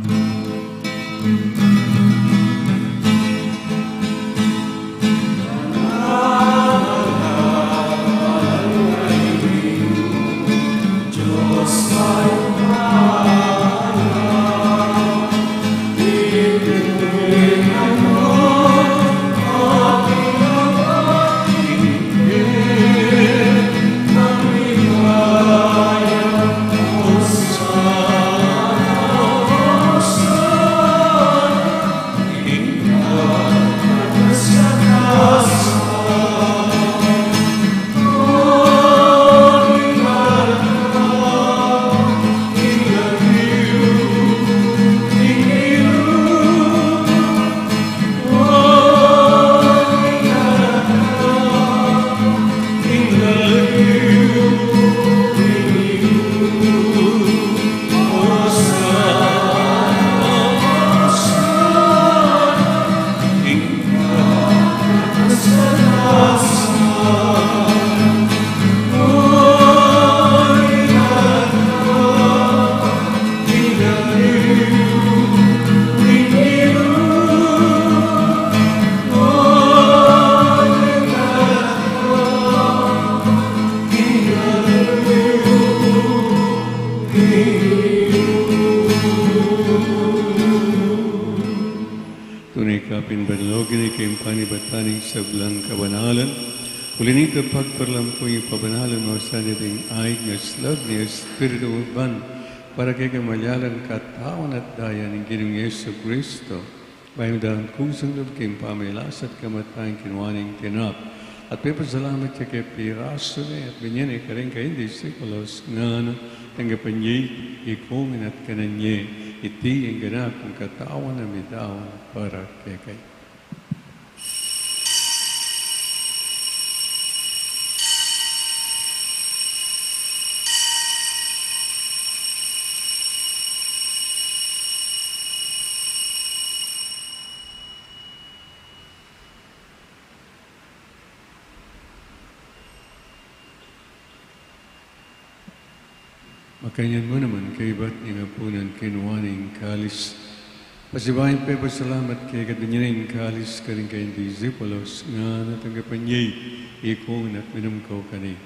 Tune kapin banal, o Ginu, ing panibatan ning sablang kabanalan. Uli na nita, pagparlampu yu, pabanalan mu sa king aig at slag ning Espiritu mu, ban para kekami malalang katawan at daya ning Ginung Jesucristo. Bayu mu dang kusang lub king pamagkasakit at kamatayan, kinua ne ing tinape at pepasalamat ya keka, pirasu ne at binie ne karing kayang disipulos, ngana, tanggapan ye iti, iyabe mu at kanan ye, iti ing ganap kung katawan a midaun para kekayu. Makanyan mu naman, kaybat ning apunan, kinua ne ing kalis, pasibayu ya pepasalamat keka, binie ne ing kalis karing kayang disipulos, ngana, tanggapan ye iti, iyabe mu at minum kayu keni,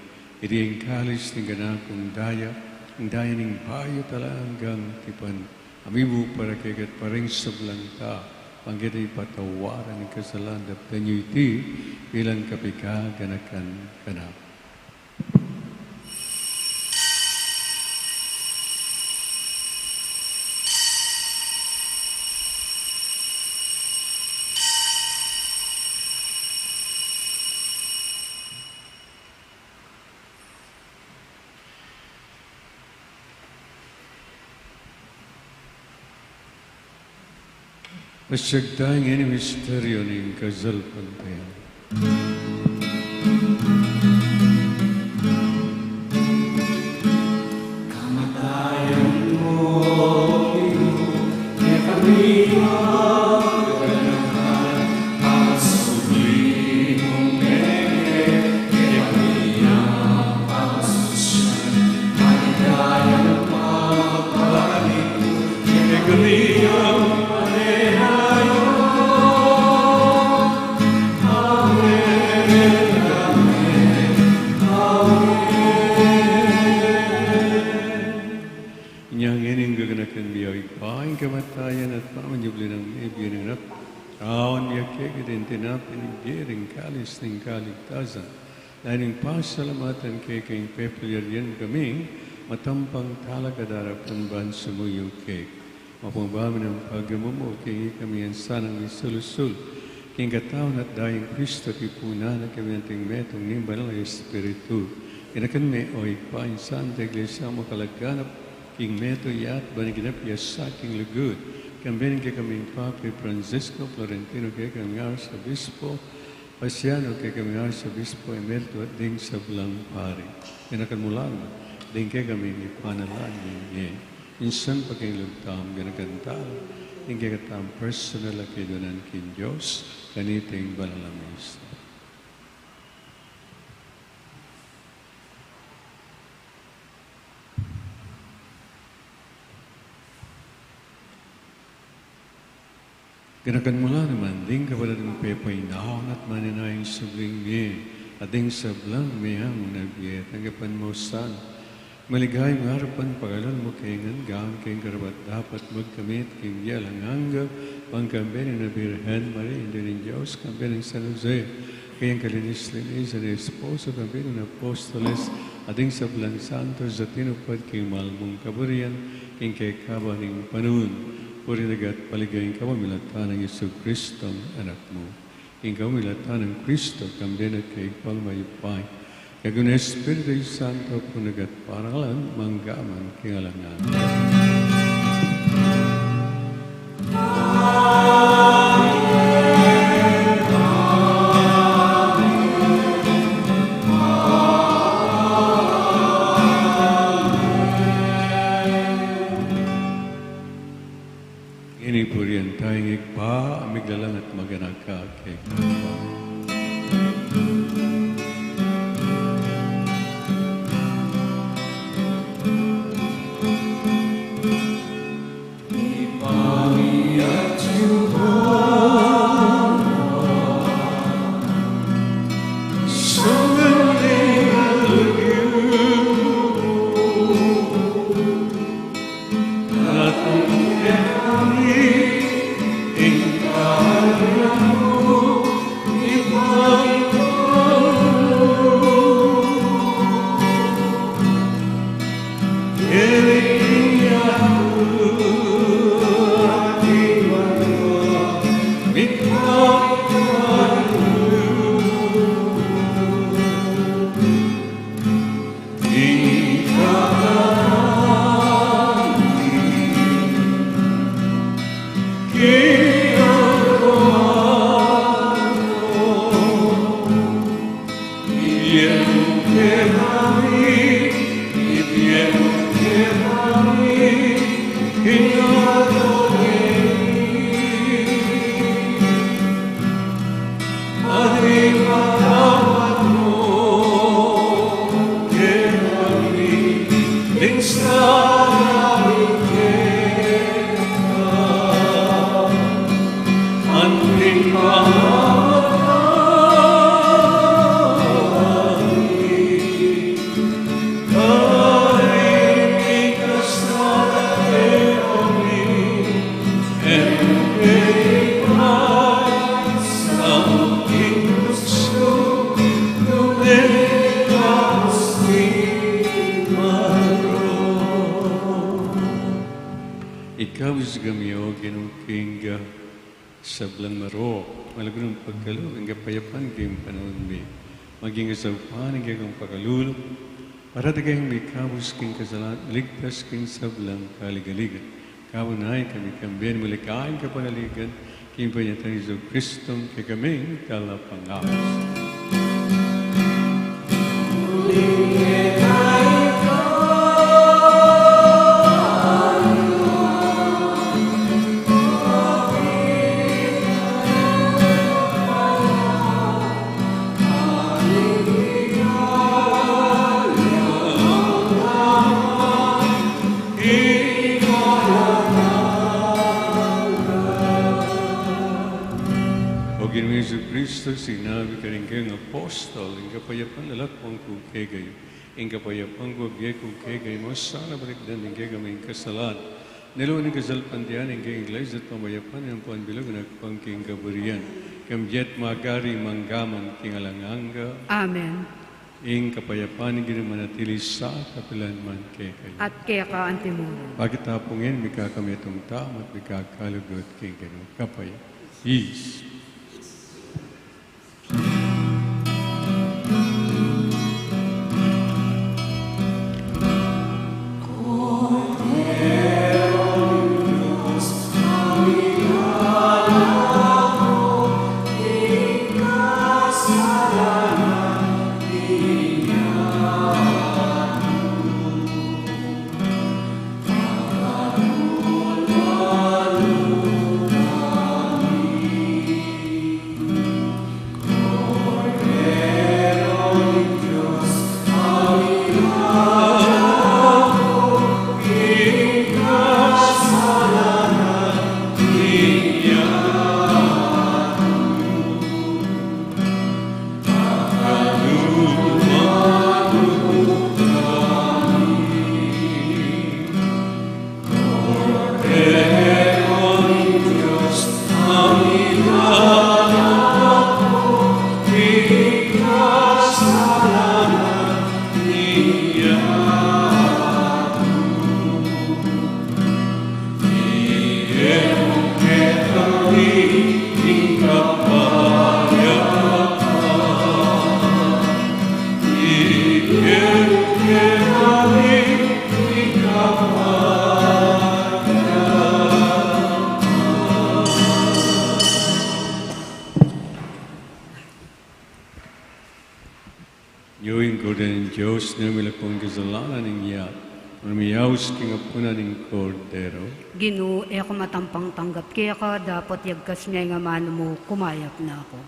iti ing kalis ning ganap kung daya, ing daya ning bayu at alang anggang tipan, a mibu para kekayu at para king sablang tau, ban keta patawaran ing kasalanan. Daptan yu iti bilang kapaganakan kanaku. Pasyag taya ngeni ing misteryu ning kasalpantayanan. Kamatayan mu, Ginu, kekami, Inya ngeni ing gaganakan mi, O Ibpa, ing kamatayan at pamanyubli nang mebie ning Anak mu, awan mi kekit ing tinape ning bie, ing kalis ning kaligtasan. Dayang pasalamatan keka, ing pepalyarian kami matampang talakad arapan ban sumuyu keka. Mapambabayu nang pagmamung kekami, ing sanang misulusul king katawan at dayang Kristo, kipunan na kami anting metung ning Banal a Espiritu. Ganakan me, O Ibpa, ing Santa Iglesia mu kalaganap king metung, at ban ing kinapias king lugud, kambe ning kekaming Papa Francisco, Florentino kekaming Arsobispo, Paciano kekaming Arsobispo Emerito, at ding sablang pari. Ganakan mu la naman ding kekaming ipanalangin ngeni. Minsan pa king lugtam, ganakan tala ding kekatamung personal a kayadwanan king Dios kaniting banal a misa. Ganakan mu la naman ding kapatad mung pepainawa at manenaya king subling mie, at ding sablang meang mung mie, tanggapan mu sana. Maligaya mung arapan, pakalulu mu kami ngan, gawang keng karapat-dapat magkamit king bie alang angga, ban kambe ning Birhen Maria, Indu ning Dios, kambe nang San Jose, kayang kalinis-linisan a esposo, kambe ning apostoles, at ding sablang santos a tinupad king mal mung kaburian king kekaban ning panaun. Purian at paligayan ing kapamilatan nang Jesucristo a Anak mu. King kapamilatan nang Kristo, kambe na at kaybat mayupaya, kayabe ning Espiritu Santo, purian at parangalan, mangga man king alang angga. Ngeni purian taya ing Ibpa a miglalang at maganaka kekatang. Ikabus kami, O Ginu, king sablang marok, malago nang pagkalub ing kapayapan king panaun mi. Maging kasaupan ning kekang pakalulu, parati keng mikabus king kasalan, ligtas king sablang kaligaligan. Kaunay kami kambe ning maligayang kapanaligan, King panyatang Jesucristo, ing kekaming talapangabus. O Ginu Jesucristo, sinabi mu karing kekang apostol, ing kapayapan lalakwan ku kekayu, ing kapayapan ku ibie ku kekayu, e mu sana balikdan ing kekaming kasalanan, nune kasalpantayanan ing kekang Iglesia at pamayapan, ampo bilug na king kaburian, king bie at magari mangga man king alang angga. Amen. Ing kapayapan ning Ginu manatili sa kapilan man kekayu. At keka antimurin. Pakit ta pu ngan ing mikakamit mung tama at mikakalugud king Ginu. Kapaya. Peace. Yu ing kordero ning Dios, a milaku king kasalanan ning yatu, a miyaus king apunan ning Kordero. Ginu, e ku matampang tanggap keka, dapot yagkas me ing amanu mu, kumayap na ku.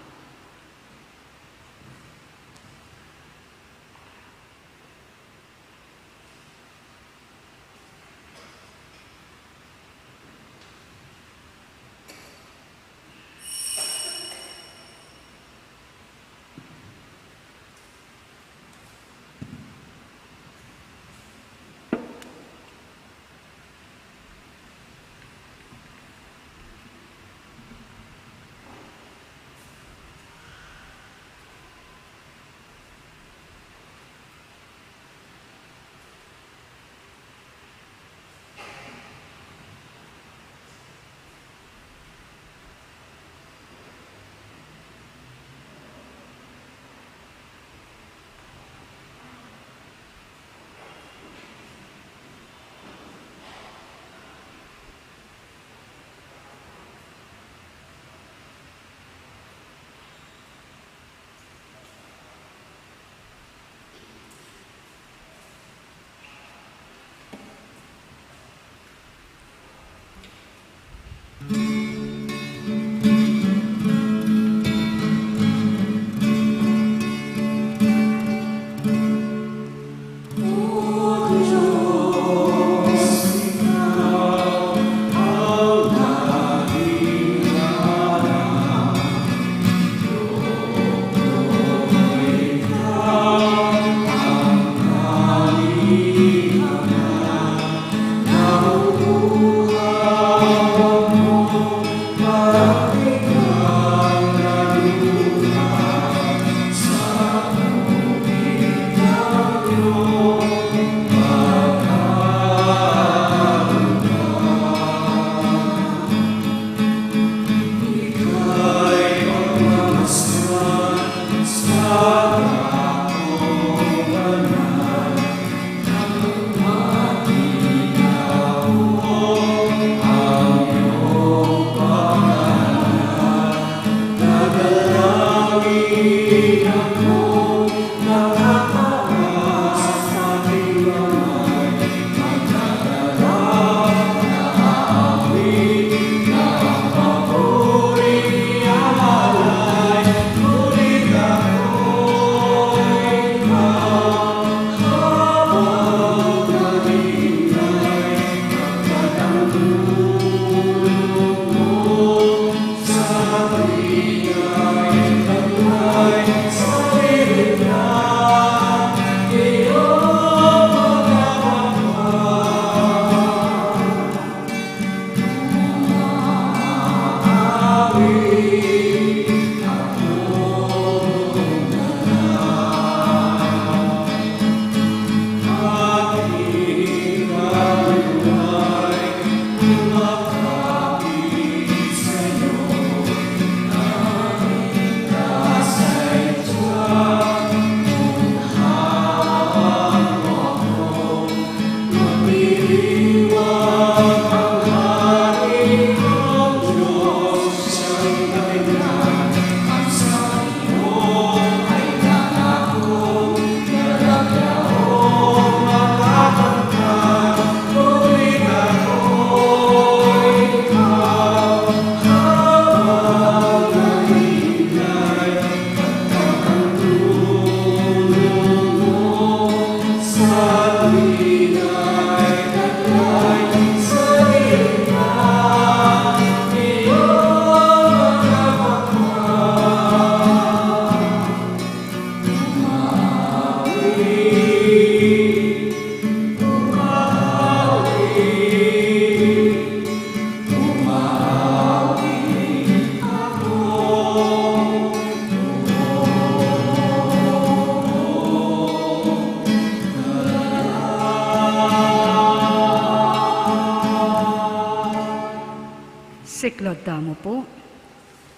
Siklaud tamu pu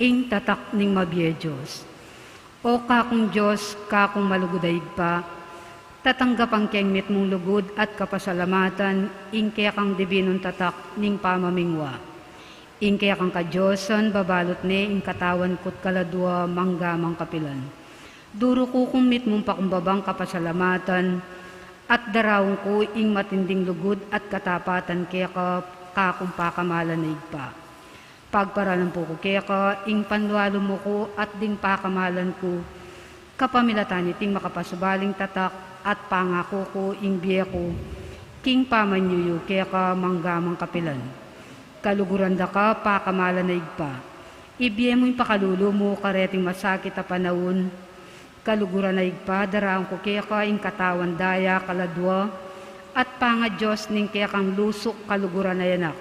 ing tatak ning mabie Dios. O kakung Dios, kakung malugud a Ibpa, tatanggapan keng mitmung lugud at kapasalamatan ing kekang dibinung tatak ning pamamingwa. Ing kekang kadiosan babalut ne ing katawan ku't kaladua mangga mang kapilan. Duru ku kung mitmung pakumbabang kapasalamatan at daraun ku ing matinding lugud at katapatan keka, kakung pakamalan a Ibpa. Pagparalan pu ku keka ing panlualu mu ku at ding pakamalan ku, kapamilatan niting makapasubaling tatak at pangaku ku ing bie ku king pamanyuyu keka mangga mang kapilan. Kaluguran da ka pakamalan a Ibpa. Ibie mu ing pakalulu mu kareting masakit a panaun. Kaluguran a Ibpa, daraun ku keka ing katawan daya kaladua at pangaDios ning kekang lusuk kaluguran a Anak,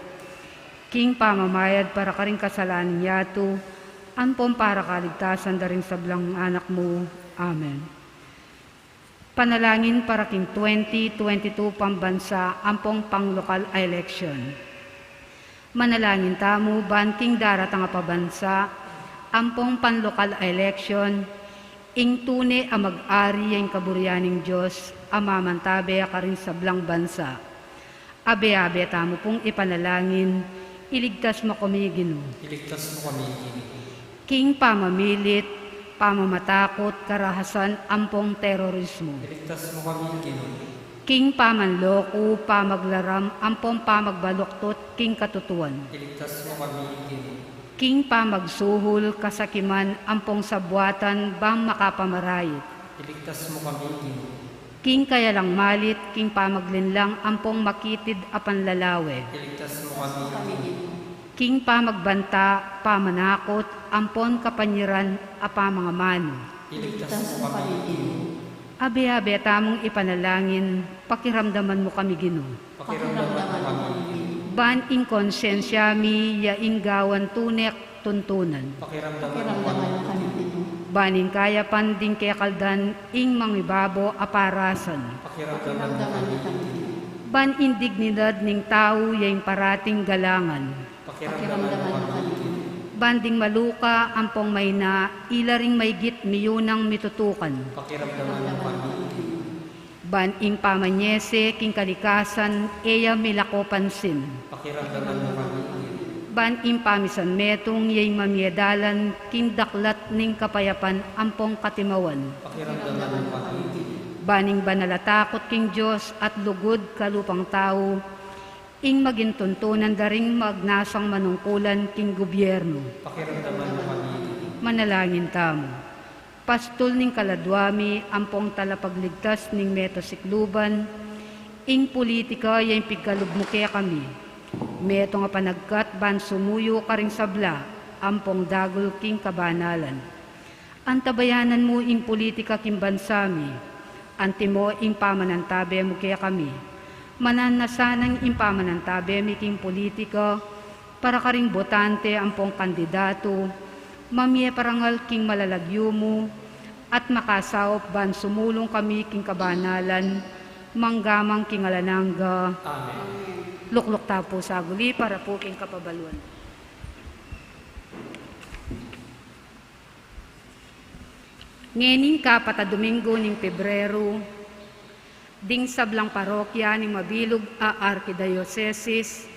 king pamamayad para karing kasalan ning yatu ampong para kaligtasan da ring sablang anak mu. Amen. Panalangin para king twenty twenty-two pambansa ampong panglokal a eleksyon. Manalangin tamu ban king daratang a pabansa ampong panlokal a eleksyon, ing tune a mag-ari ya ing kaburian ning Dios a mamantabe karing sablang bansa. Abe-abe tamu pung ipanalangin, iligtas mu kami, Ginu. Iligtas mu kami, Ginu. King pamamilit, pamamatakut, karahasan ampong terorismo. Iligtas mu kami, Ginu. King pamanloko, pamaglaram ampong pamagbaluktot king katutuan. Iligtas mu kami, Ginu. King pamagsuhul, kasakiman ampong sabuatan bang makapamarait. Iligtas mu kami, Ginu. King kayalang malit, king pamaglinlang ampong makitid a panlalawe. Iligtas mu kami, Ginu. King pamagbanta, pamanakut ampon kapanyiran a pamangamanu. Iligtas mu kami, Ginu. Abe-abe tamung ipanalangin, pakiramdaman mu kami, Ginu. Pakiramdaman mu kami, Ginu. Ban ing konsyensya mi ya ing gawan tunek tuntunan. Pakiramdaman mu kami, Ginu. Ban ing kayapan ding kekaldan ing mangibabo a parasan. Pakiramdaman mu kami, Ginu. Ban ing dignidad ning tau ya ing parating galangan. Pakiramdaman mu kami, Ginu. Ban ding maluka ampong maina, ila ring maygit miyunang mitutukan. Pakiramdaman mu kami, Ginu. Ban ing pamanyese king kalikasan e ya milako pansin. Pakiramdaman mu kami, Ginu. Ban ing pamisan metung ya ing mamie dalan king daklat ning kapayapan ampong katimawan. Pakiramdaman mu kami, Ginu. Ban ing banal a takut king Dios at lugud kalupang tau ing maging tuntunan da ring magnasang manungkulan king gubyernu. Pakiramdaman mu kami. Manalangin tamu. Pastul ning kaladua mi ampong talapagligtas ning meto sikluban, ing pulitika ya ing pigkalub mu kekami. Metung a panagkat ban sumuyu karing sabla ampong dagul king kabanalan. Antabayanan mu ing pulitika king bansa mi. Antimo ing pamanantabe mu kekami. Mananu na sanang ing pamanantabe mi king pulitika para karing botante ampong kandidatu, mamie parangal king malalagyu mu, at makasaup ban sumulung kami king kabanalan, mangga man king alang angga. Amen. Lukluk ta pu saguli para pu king kapabaluan. Ngening kapat a Domingo ning Pebrero, ding sablang parokya ning mabilug a arkidiosesis,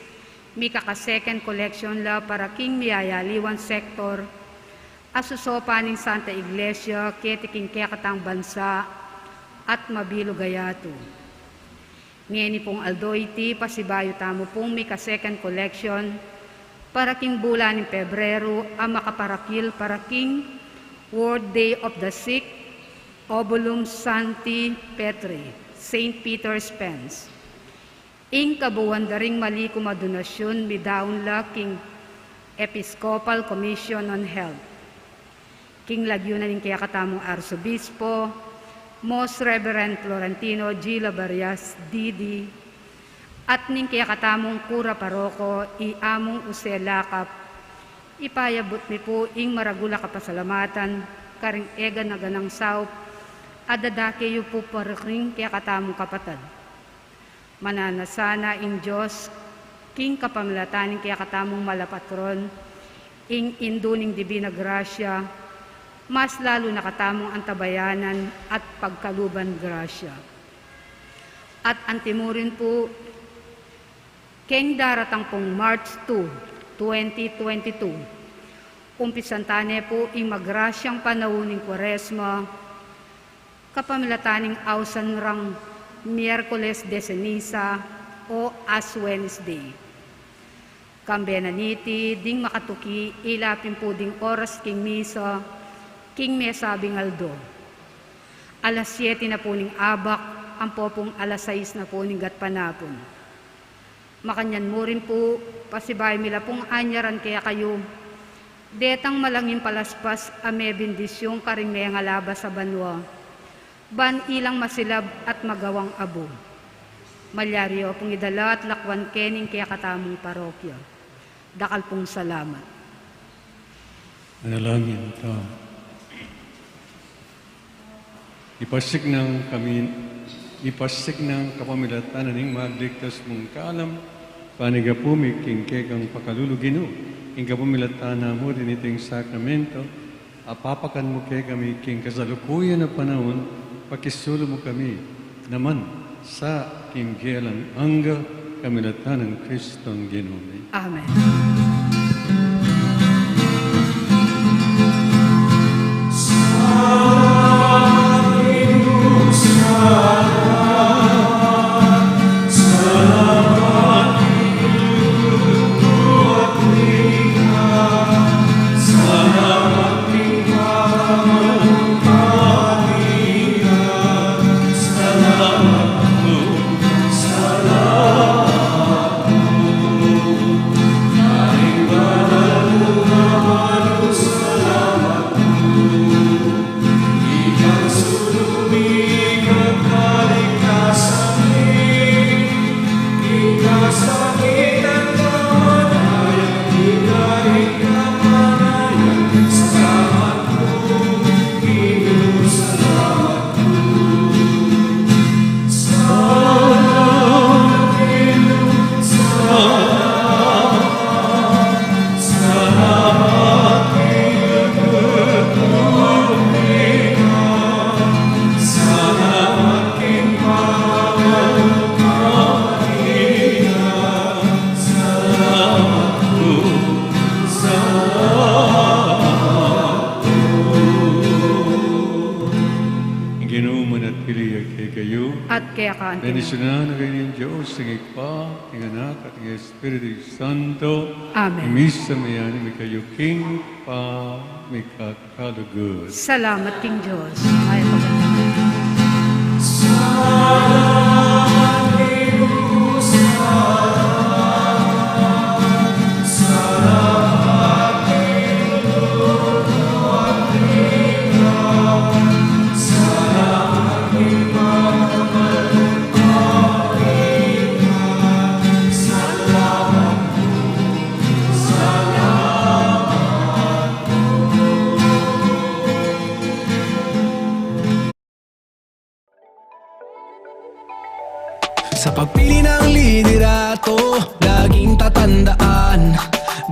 mikaka-second collection la para king miyayaliwang sektor a susopan ning Santa Iglesia keti king kekatang bansa at mabilug a yatu. Ngeni pung aldo iti, pasibayu tamu pung mika-second collection para king bulan ning Pebrero a makaparakil para king World Day of the Sick, Obulum Sancti Petri, Saint Peter's Pence. Ing kabuan da ring malikum a donasyun midaun la king Episcopal Commission on Health. King lagyu na ning kekatamung Arsobispo, Most Reverend Florentino G. Labarias, D D, at ning kekatamung kura paroko, i Among Jose Lakap, ipayabut mi pu ing maragul a kapasalamatan karing eganaganang saup a dadake yu pu para king kekatamung kapatad. Mananu na sana ing Dios King kapamilatan ning kekatamung malapatron, ing Indu ning Divina Gracia, mas lalu na katamung antabayanan at pagkaluban grasya. At antimurin pu, keng daratang pung March two, twenty twenty-two, umpisan ta ne pu ing magrasyang panaun ning Kuaresma, kapamilatan ning ausan rang Miyerkules de Seniza o Ash Wednesday. Kambe na niti ding makatuki ila pin pu ding oras king misa, king mesabing aldo. Alas siete na pu ning abak, ampo pung alas sais na pu ning gatpanapun. Makanyan mu rin pu, pasibayu mi la pung anyaran kekayu detang malanging palaspas a mebendisyun karing mengalabas a banua, ban ilang masilab at magawang abu. Malyari yu pung idala at lakwan ke ning kekatamung parokya. Dakal pung salamat. Manalangin ta. Ipasiknang kami, ipasiknang kapamilatan ning magligtas mung kalam, panyawad mi king kekang pakalulu, Ginu, ing kapamilatan na mu rin iting sakramento, apapakan mu kekami king kasalukuyan a panaun, pakisulu mu kami naman sa king alang angga, kapamilatan nang Kristong Ginu mi. Amen. Ing Ginu manatili ya kekayu. At keka naman. Bendisyunan na kayu ning Dios, ing Ibpa, ing Anak, at ing Espiritu Santo. Amen. Ing misa mayan mi kayu king pamikakalugud. Salamat king Dios. Ay, pagkakita. Sa pagpili ng liderato, laging tatandaan,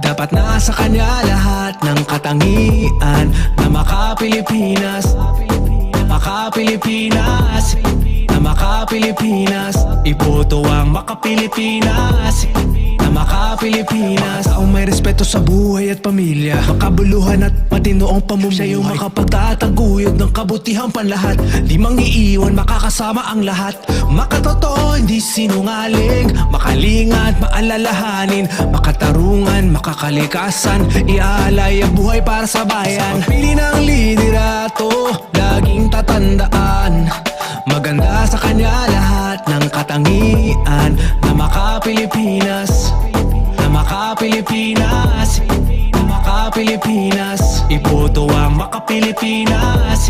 dapat nasa kanya lahat ng katangian na maka-Pilipinas, na maka-Pilipinas, na maka-Pilipinas. Iboto ang maka-Pilipinas, na maka-Pilipinas. Taong may respeto sa buhay at pamilya, makabuluhan at matino ang pamumuhay. Siya yung makapagtataguyod ng kabutihang panlahat. Di mangiiwan, makakasama ang lahat. Makatotoo, hindi sinungaling, makalinga at maalalahanin, makatarungan, makakalikasan, iaalay ang buhay para sa bayan. Sa pagpili ng liderato, laging tatandaan, maganda sa kanya lahat ng katangian na maka-Pilipinas, na maka-Pilipinas, na maka-Pilipinas. Iboto ang maka-Pilipinas.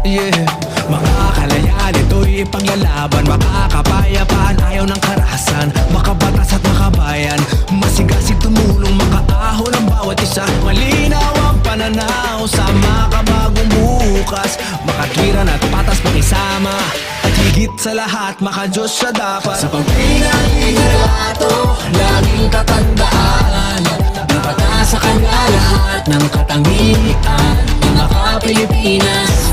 Yeah. Makakalayan, ito'y ipaglalaban, makakapayapaan, ayaw ng karahasan, makabatas at makabayan, masigasig tumulong, makaahon ang bawat isa, malinaw ang pananaw sa makabagong bukas, makatwiran at patas, makisama at Higit sa lahat, maka-Diyos siya dapat. Sa pagpili ng liderato, laging tatandaan, dapat nasa kanya lahat ng katangian ng maka-Pilipinas.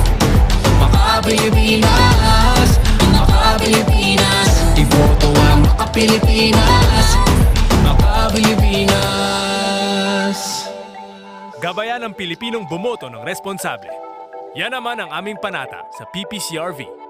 Maka-Pilipinas, maka-Pilipinas. Iboto ang maka-Pilipinas. Maka-Pilipinas. Gabayan ang Pilipinong bumoto ng responsable. Yan naman ang aming panata sa P P C R V.